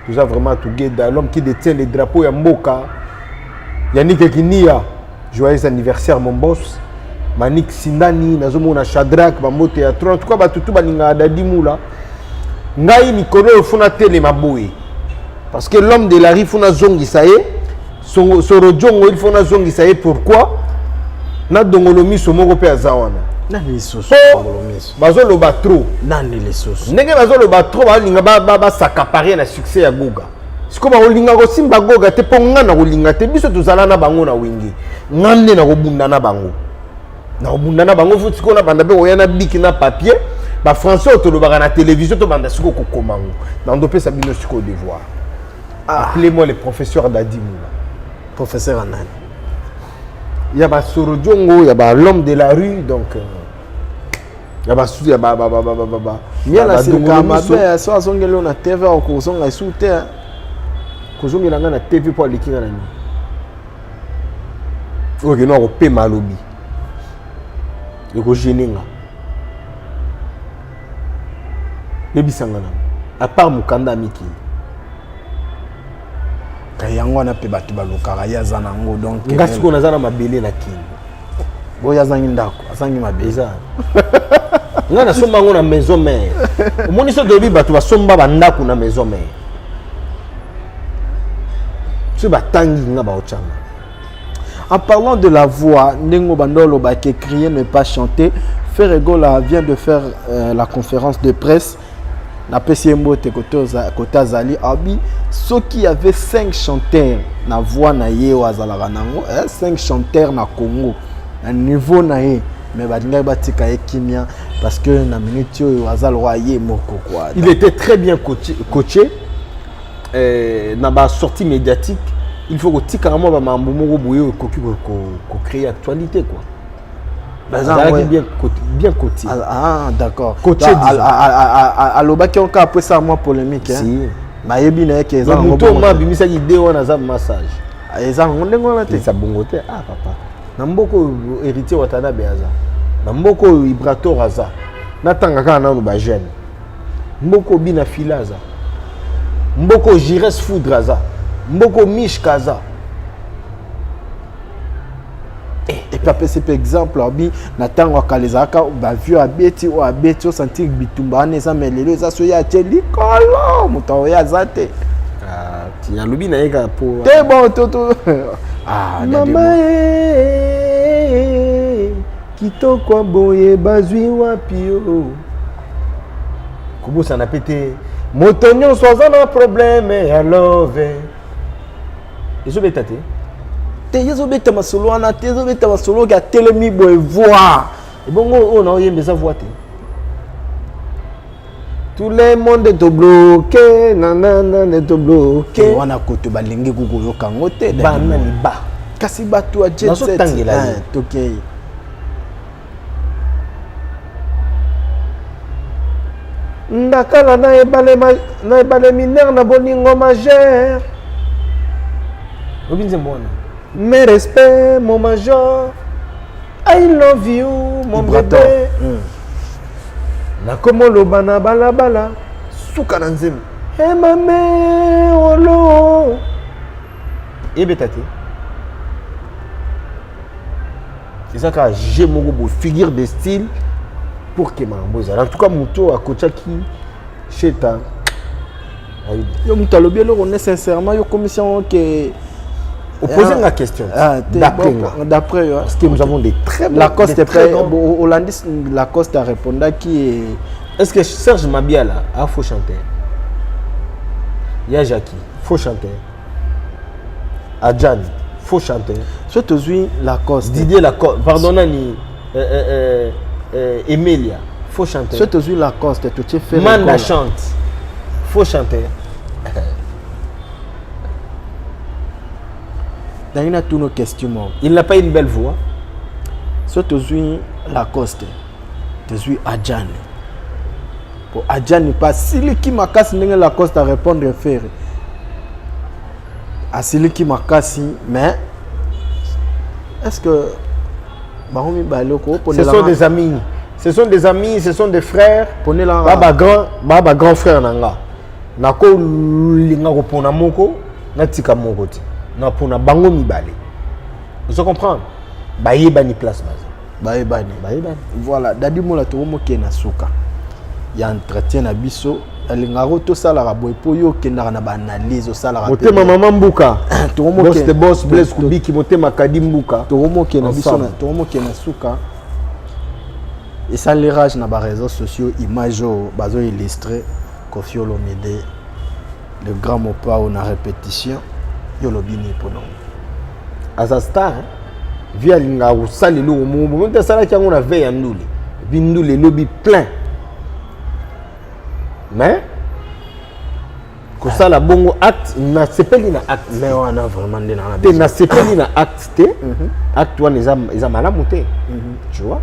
Toza vraiment together. L'homme qui détient les drapeaux ya mboka. Yannick Kinia. Joyeux anniversaire mon boss. Manik Sindani, nazomona Shadrach, bambote ya trop. En tout cas, batutu balinga Dadi Mula. Ngai mikolo oyo funa telema boye. Parce que l'homme de la rue funa zongisa ye. Soro Djongo il faut na zongisa ye pourquoi? Na dongolo miso moko pe aza wana. Nani lisusu? Po bazoloba trop. Nani lisusu? Ndenge bazoloba trop balinga basakapare na succès ya Goga. Sikoyo bakolinga kosimba Goga te mpo nga na kolinga te, biso tozala na bango na wenge. Nga nde nakobunda na bango. Nakobunda na bango futi sikoyo nabanda mpe koya na biki na papier. Ba français oyo tolobaka na télévision tobanda sikoyo kokoma yango. Nandopesa bino sikoyo devoir. Appelez-moi le professeur Dadi Moula. Professeur Anani. Il y a ba Soro Djongo, il y a ba l'homme de la rue, donc il y a ba il y a ba ba ba ba ba ba ba. Miel Ba asilika Dongolo Miso. mabe so azongeli yo na TV okozonga esu te. Kozongela nga na TV po aleki nga na nini? Oyo keno akopema alobi. Ekogêner nga. Yebisanga na. À part mokanda ya mikili. Ka yango wana mpe bato balukaka ye aza nango donc nga sikoyo naza na mabele na kini. Boyo azangi ndako, azangi mabele. Eza. Nga nasomba yango na maison mère. Omoni so toyebi bato basomba bandako na maison mère. Soki batangi nga baotyanga. En parlant de la voix, Nengo Bandolo ba qui crier ne pas chanter, Ferre Gola vient de faire la conférence de presse. Na pesi mbote kota zali abi soki y avait 5 chanteurs na voix na ye oyo azalaka nango, 5 chanteurs na Congo na niveau na ye, mais balingaki batika ye kimia parce que na minute oyo aza lokwa ye moko quoi. Il était très bien coaché na ba sortie médiatique. Il faut kotikaka mwa bamambo moko boye oyo ekoki kocréer actualité quoi. Baza Azalaki ouais. bien coaché. Ah, ah, d'accord. Coaché, Donc, disons. alobaki encore après ça moi polémique, hein. Si. Bayebi na ye ke eza Donc, nango moto bongo oma te. abimisaki idée wana aza massage. Eza nango ndenge wana te. Eza bongo te. Ah papa. Na mboka oyo héritier Watanabe aza. Na mboka oyo Ibrator aza. Natanga kaka nanu ba jeune. Mboka oyo Bina Fila aza. Mboka oyo Jires Foudre aza. Mboka oyo Mishka aza. Et puis apesi mpe exemple abi na ntango ya kala ezalaka bavieux abeti oyo abeti osentir bitumba wana eza, mais lelo eza soki atie likolo moto oyo aza te. Ah, ti alobi na ye kaka po te bon to to ah, mama kitoko boye bazwi wapi yo kobosana pe te moto nyonso aza na problème ya love ezobeta te. Te, ye ezobeta masolo wana te, ezobeta masolo oyo atelemi boye voix. Ebongo oyo na oyemba eza voix te. Tout le monde est bloqué, nanana est bloqué. Wana koto balingi kokoyoka yango te. Bana liba. Kasi bato ya jet set. Nazotangela ye. Ah, tokei. Ndakala na ebale na ebale mineur na bolingo majeur. Obi nzembo wana. Mes respects mon major. I love you mon Vibrator. bébé. Nakomoloba na balabala suka na nzembo. Emame olo. Ebeta te. Eza kaka jeu moko boye, figure de style pour que makambo ezala. En tout cas moto oyo akotiaki Sheta ayebi. Yo moto alobi eloko ne sincèrement yo komisi yango ke Opposez la question. Ah, D'après bon, moi. D'après yo. Parce que nous avons des très bons, Lacoste des très pe grands. bon, Holandis Lacoste a répondu qui est Est-ce que Serge Mabiala a faux chanteur? Ya Jackie, faux chanteur. Adjan, faux chanteur. So tozwi Lacoste. Didier Lacoste, pardon nani Emilia, Faux chanteur. Soki tozwi Lacoste, totie Ferre Manda Gola. chante. Faux chanteur. Nangi natuna question moko. Il n'a pas une belle voix. Soki tozwi Lacoste, tozwi Adjani, po Adjani mpe asiliki makasi ndenge Lacoste arépondre Ferre, asiliki makasi. Mais est ce que bango mibale Ce okoponela? sont des amis, ce sont des amis, ce sont des frères. Ponela. Ba ba grand, ba ba grand frère na nga, nakolinga kopona moko natika moko te, napona bango mibale. Ozo comprendre? Bayebani place baza. Bayebani. Bayebani. Voilà, Dadi Mola, tokomokende na suka ya entretien na biso. Alingaka tosalaka boye mpo yo okendaka na baanalyse, osalaka. Motema mama mbuka. Tokomokende. Boss de boss, Blaise Kubiki, motema kadi mbuka. Tokomokende na biso Ensemble. Tokomokende na suka. Esali rage na baréseaux sociaux, image oyo bazoillustre Kofi Olomide, le grand Mopao, na répétition. Yo olobi nini mpona? Aza star, hein? Vi alingaka kosala eloko moko bomo te. Asalaki yango na veille ya ndule, et puis ndule elobi plein. Mais kosala bongo acte, nasepeli na acte. Mais wana vraiment nde na te, nasepeli na acte te. Acte wana eza malamu te, tu vois.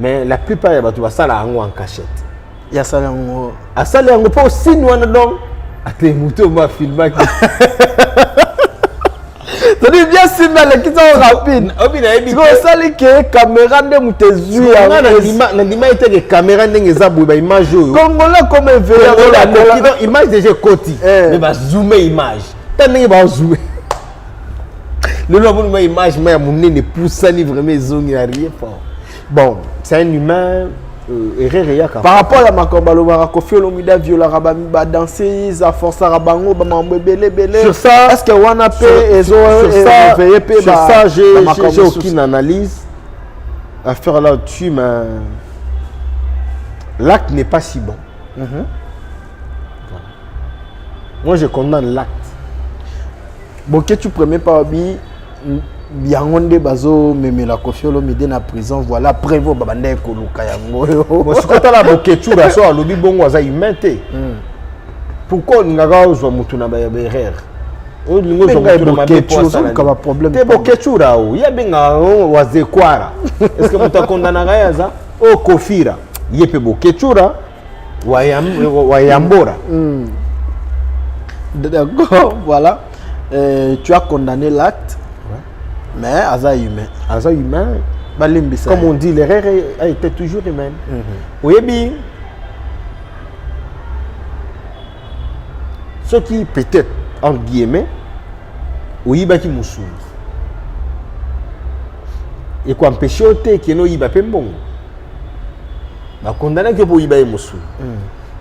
Mais la plupart ya bato basala yango en cachette. Yasala yango. Asali yango mpo signe wana, donc ate moto oyo bafilmaki. C'est-à-dire bien simba alekisi yango rapide. Obi nayebi. Sikoyo osali ke caméra nde moto ezwi. Nga nandima ete ke caméra ndenge eza boye, baimage oyo. Congolais comme éveillé. Donc image déjà ekoti, mais bazoome image ta ndenge bazoome lelo, amoni ma image ma ya monene epusani, vraiment ezongi na rien fort. Bon, c'est un humain, erreur eyaka. Par rapport ya makambo balobaka, Kofi Olomide aviolaka badanseuse, aforçaka bango, bamakambo ebele ebele. Sur ça, est ce que wana mpe ezo éveille mpe? Sur ça, j'ai aucune analyse à faire là-dessus, mais l'acte n'est pas si bon. Voilà. Moi, je condamne l'acte. Boketu premier pas bi yango nde bazomemela Kofi Olomide na prison. Voilà preuve oyo babanda ekoluka yango oyo. Bon, sikoyo tala, Boketsura so alobi bongo, aza humain te. Pourquoi olingaka ozwa motu na baerreur? Olingi ozwa Benga motu na mabe po Boketshu, asala ozoluka nini? baproblème. Te, Boketsura o ye abengaka yango Wazekwara. Est ce que moto akondanaka ye aza oyo Kofira ye mpe Boketsura Wayambora? D'accord, voilà. Tu as condamné l'acte, mais aza humain. Aza humain. Balimbisa. Comme on dit, l'erreur a été toujours humaine. Oyebi, soki peut-être, entre guillemets, oyibaki mosuni, ekoempêche yo te ekende oyiba mpe mbongo. Bakondanaki yo mpo oyiba ye mosuni,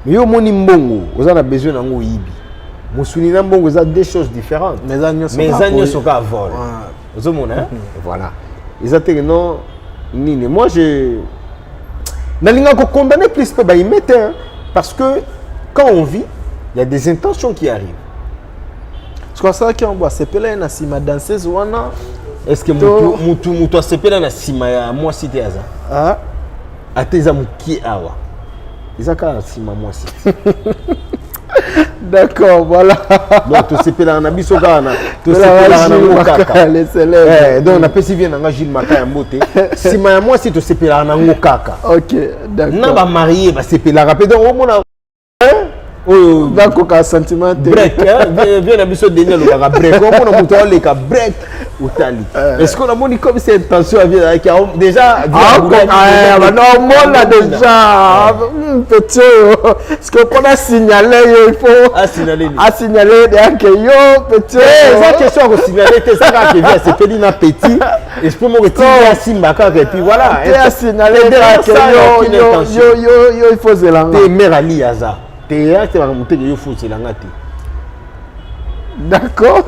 mais yo omoni mbongo, oza na besoin nango, oyibi mosuni na mbongo, eza deux choses différentes. Mais eza nyonso mais kaka eza nyonso kaka vol. Ozomona, hein? Voilà, eza teke non nini. Moi, je nalinga kokondamner plus mpe baime te, hein, parce que quand on vit, il y a des intentions qui arrivent. Soki asalaki yango, asepela ye na nsima danseuse wana. Est ce que mutu asepela na nsima ya mwasi te aza? Ah. Ate eza mokie awa, eza kaka na nsima mwasi. D'accord, voilà. Donc tosepelaka na biso kaka na tosepelaka nango kaka. Les célèbres. Eh, donc napesi vie na nga Gilles Maka ya mbote. Nsima ya mwasi tosepelaka nango kaka. Ok, d'accord. Na bamarie basepelaka mpe, donc omona oyo bakoka sentiment te. Break, hein, vie na biso Denis alobaka break. Omona moto aoleka break, otali, est ce que namoni comme c'est intention ya vie ezalaki déjà. Omona déjà petit oyo, parce que mpona signaler yo, il faut asignale. Asignale ke yo petit. Eza question ya kosignale te, eza kaka ke vie asepeli na petit esprit moko etindi asimba kaka, et puis voilà. Te, asignale kaka yo yo yo yo yo, il faut zelanga. Te, mare ali aza te, atemaka moteke yo foselanga te. D'accord.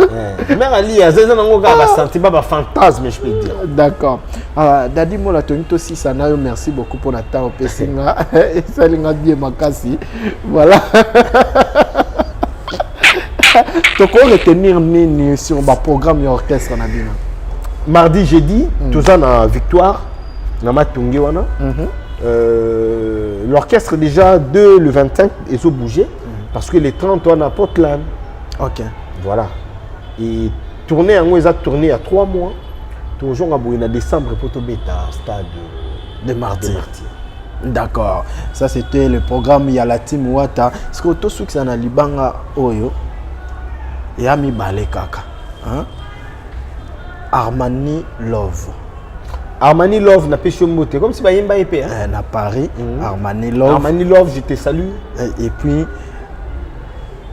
Mare ali aza, eza nango kaka basentiment, bafantasme, je peux dire. D'accord. Ah, Dadi Mola, tolingi tosisa na yo. Merci beaucoup mpona temps opesi nga, esali nga bien makasi. Voilà, toko retenir nini sur baprogramme ya orchestre na bino? Mardi, jeudi, toza na Victoire na Matonge wana. L'orchestre déjà de le 25 ils ont bougé parce que les 30 on a Portland. Voilà, et tournée yango eza tournée ya 3 mois. Tozonga boye na décembre po tobeta stade de Martyrs. De Martyrs. D'accord, ça c'était le programme ya la team Wata. Ce que tosukisa na libanga oyo ya mibale kaka, hein? Armani Love. Armani Love, napesi yo mbote, comme si bayemba ye mpe, hein? Na Paris. Armani Love. Armani Love, je te salue. Et puis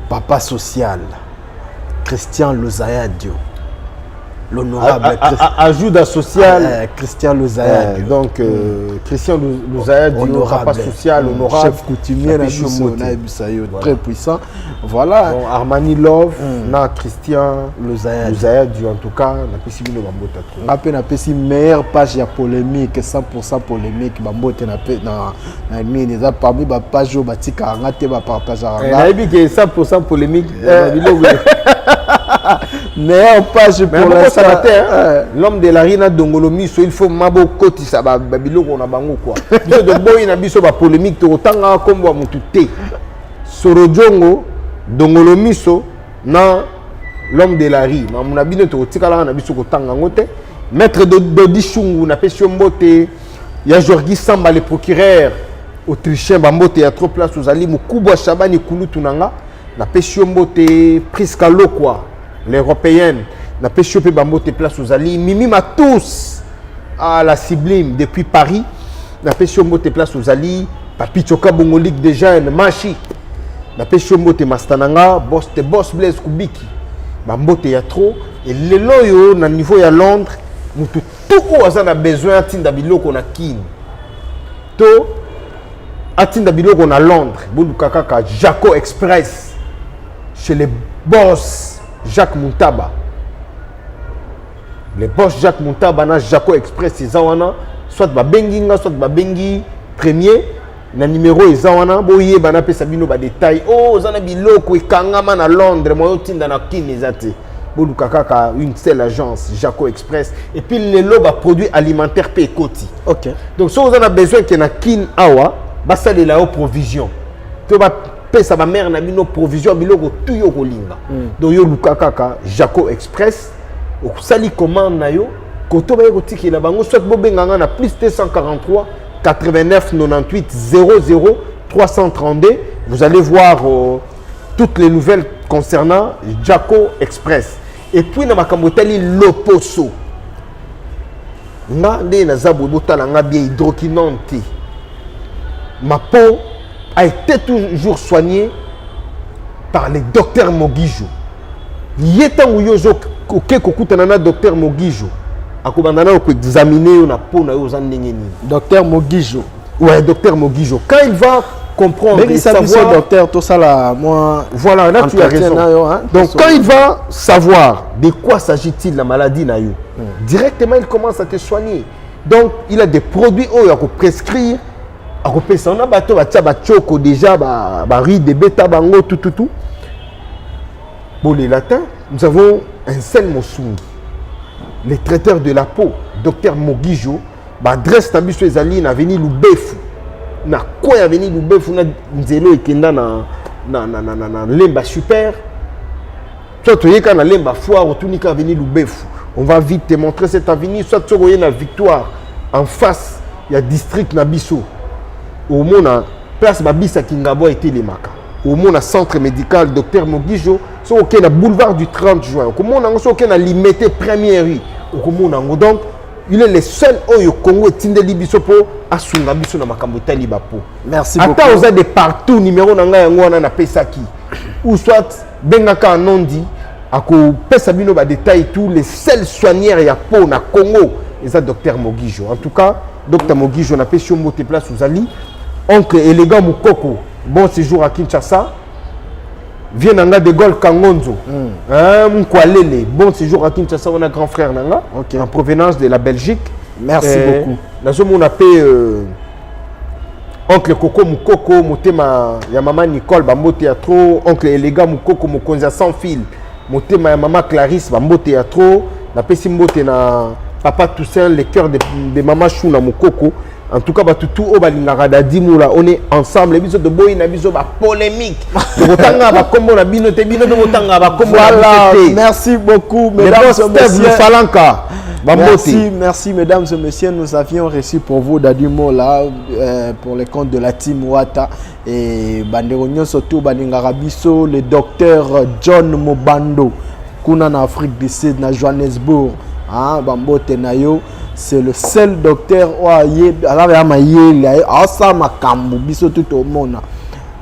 papa social Christian Lozayadio, l'honorable Ajuda social. Christian Lozayadio. Donc Christian Lozayadio, Honorable. Papa social, honorable. Chef coutumier na Napesi yo biso, mbote. nayebisa yo, Voilà. très puissant, voilà. Bon, Armani Love na Christian Lozayadio. Lozayadio, en tout cas napesi bino bambota trop. Nga mpe napesi meilleure page ya polémique, 100 polémique, bambote na nini, eza parmi bapage oyo batikaka nga te, bapartageaka nga. Nayebi ke 100 polémique na biloko. Meilleure page Mais pour bokosana l'instant te, hein. L'homme de la rue na dongolo miso, il faut mabokotisa babiloko na bango quoi. Biso toboyi na biso bapolémique, tokotangaka nkombo ya motu te. Sorojongo, dongolo miso na l'homme de la rue, mamu na bino, tokotikalaka na biso kotanga yango te. Maître Dodi Shungu, napesi yo mbote. Ya Jorgi Samba, le procureur autrichien, bambote ya trop place ozali. Mokubwa Shabani, kulutu na nga, napesi yo mbote. Priska Lokwa, l'européenne, napesi yo mpe bambote place ozali. Mimi Matus à la sublime depuis Paris, napesi yo mbote place ozali. Papi Tioka Bongo, ligue des jeunes Mashi, napesi yo mbote. Masta na nga, boss te boss, Blaise Kubiki, bambote ya trop. E lelo oyo na niveau ya Londres, motu tu oyo aza na besoin atinda biloko na Kine to atinda biloko na Londres, boluka kaka Jaco Express chez le boss Jacques Muntaba. Le boss Jacques Muntaba na Jaco Express eza wana. Soit babengi nga, soit babengi premier na numéro eza wana. Boyeba, napesa bino badetail oyo oza na biloko ekangama na Londres, moyo otinda na Kine eza te, boluka kaka une seule agence, Jaco Express. Et puis lelo baproduit alimentaire mpe ekoti. Donc soki oza na besoin ke na Kine awa basalela yo provision to bapesa bamare na bino provision ya biloko tu yo kolinga, donc yo luka kaka Jaco Express, osali commande na yo koto baye kotikela bango, soit bobenga nga na plus 243 89 98 00 332. Vous allez voir toutes les nouvelles concernant Jaco Express. Et puis na makambo etali loposo, nga nde naza boye, botala nga bien, hydroquinone te. Ma peau a été toujours soignée par le docteur Mogijo. Ye ntango yo ozo oke kokutana na docteur Mogijo, akobanda na koexamine yo na peau na yo, oza ndenge nini. Docteur Mogijo. Ouais, docteur Mogijo, quand il va comprendre et Bengisa biso savoir docteur, tosala moi. Voilà, là tu as Entretien raison. na yo, hein, Donc quand il va savoir de quoi s'agit-il, la maladie na yo, directement il commence à te soigner. Donc il a des produits oyo à prescrire, à kopesa. On a bato batia bachoko déjà ba ba rides beta bango tout tout tout. Bon, les latins, nous avons un seul mosungi. Les traiteurs de la peau, docteur Mogijo, ba adresse na biso ezali na avenue Lubefu. Na coin avenue Lubefu na nzelo ekenda na Lemba Super. Soit toyeka na Lemba Foire, otunika avenue Lubefu. On va vite te montrer cette avenue, soit soki oye na Victoire, en face ya district na biso. Omona place babisaki ngabo etelemaka. Omona centre médical docteur Mogijo. Soki okei na boulevard du 30 juin, okomona yango. Soki okei na Limete première rue, okomona yango. Donc il est le seul oyo Congo etindeli biso mpo asunga biso na makambo etali bapeau. Merci Ata beaucoup. Oza de partout, numéro na ngai yango wana napesaki, ou soit bengaka Anondi, akopesa bino badetail tout. Les seuls soigneurs ya peau na Congo eza docteur Mogijo. En tout cas, docteur Mogijo, napesi yo mbote place ozali. Oncle Élégant Mokoko, bon séjour à Kinshasa. Vieux na nga de Gaulle Kangonzo, hein, Mkwalele, bon séjour à Kinshasa, on a grand frère na nga en provenance de la Belgique. Merci beaucoup. Nazomona mpe oncle Koko Mukoko, motema ya mama Nicole, bambote ya trop. Oncle Elega Mukoko, mokonzi ya sans fil, motema ya mama Clarisse, bambote ya trop. Napesi mbote na papa Toussaint, le cœur de mama Shuna Mukoko. En tout cas, bato tout oyo balingaka Dadi Mula, on est ensemble. Biso toboyi na biso ba polémique. Tokotanga bakombo na bino te, bino tokotanga bakombo na Voilà, biso te. merci beaucoup, Le mesdames boss et Steve messieurs. Lufalanka, bambote. Merci, merci, mesdames et messieurs. Nous avions reçu pour vous Dadi Mola pour le compte de la team Wata et bandeko nyonso surtout balingaka biso, le docteur John Mobando, kuna na Afrique du Sud, na Johannesburg. Hein, bambote na yo. C'est le seul docteur oyo ayebi aza ya mayele, aosala makambo biso tu tomona.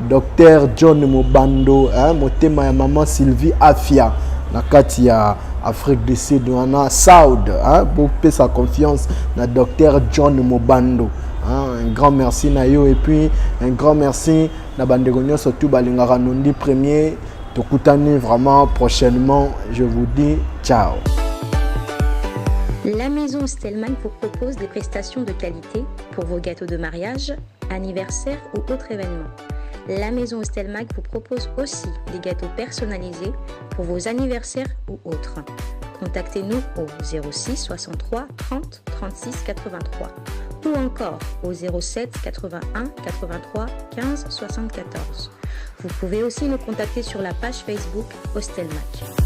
Docteur John Mobando, hein, motema ya maman Sylvie Afia na kati ya Afrique du Sud wana, Saud, hein, bopesa confiance na docteur John Mobando, hein. Un grand merci na yo et puis un grand merci na bandeko nyonso tu balingaka Nondi Premier. Tokutani vraiment prochainement, je vous dis ciao. La maison Stellman vous propose des prestations de qualité pour vos gâteaux de mariage, anniversaire ou autres événements. La maison Stelmag vous propose aussi des gâteaux personnalisés pour vos anniversaires ou autres. Contactez-nous au 06 63 30 36 83 ou encore au 07 81 83 15 74. Vous pouvez aussi nous contacter sur la page Facebook Hostelmac.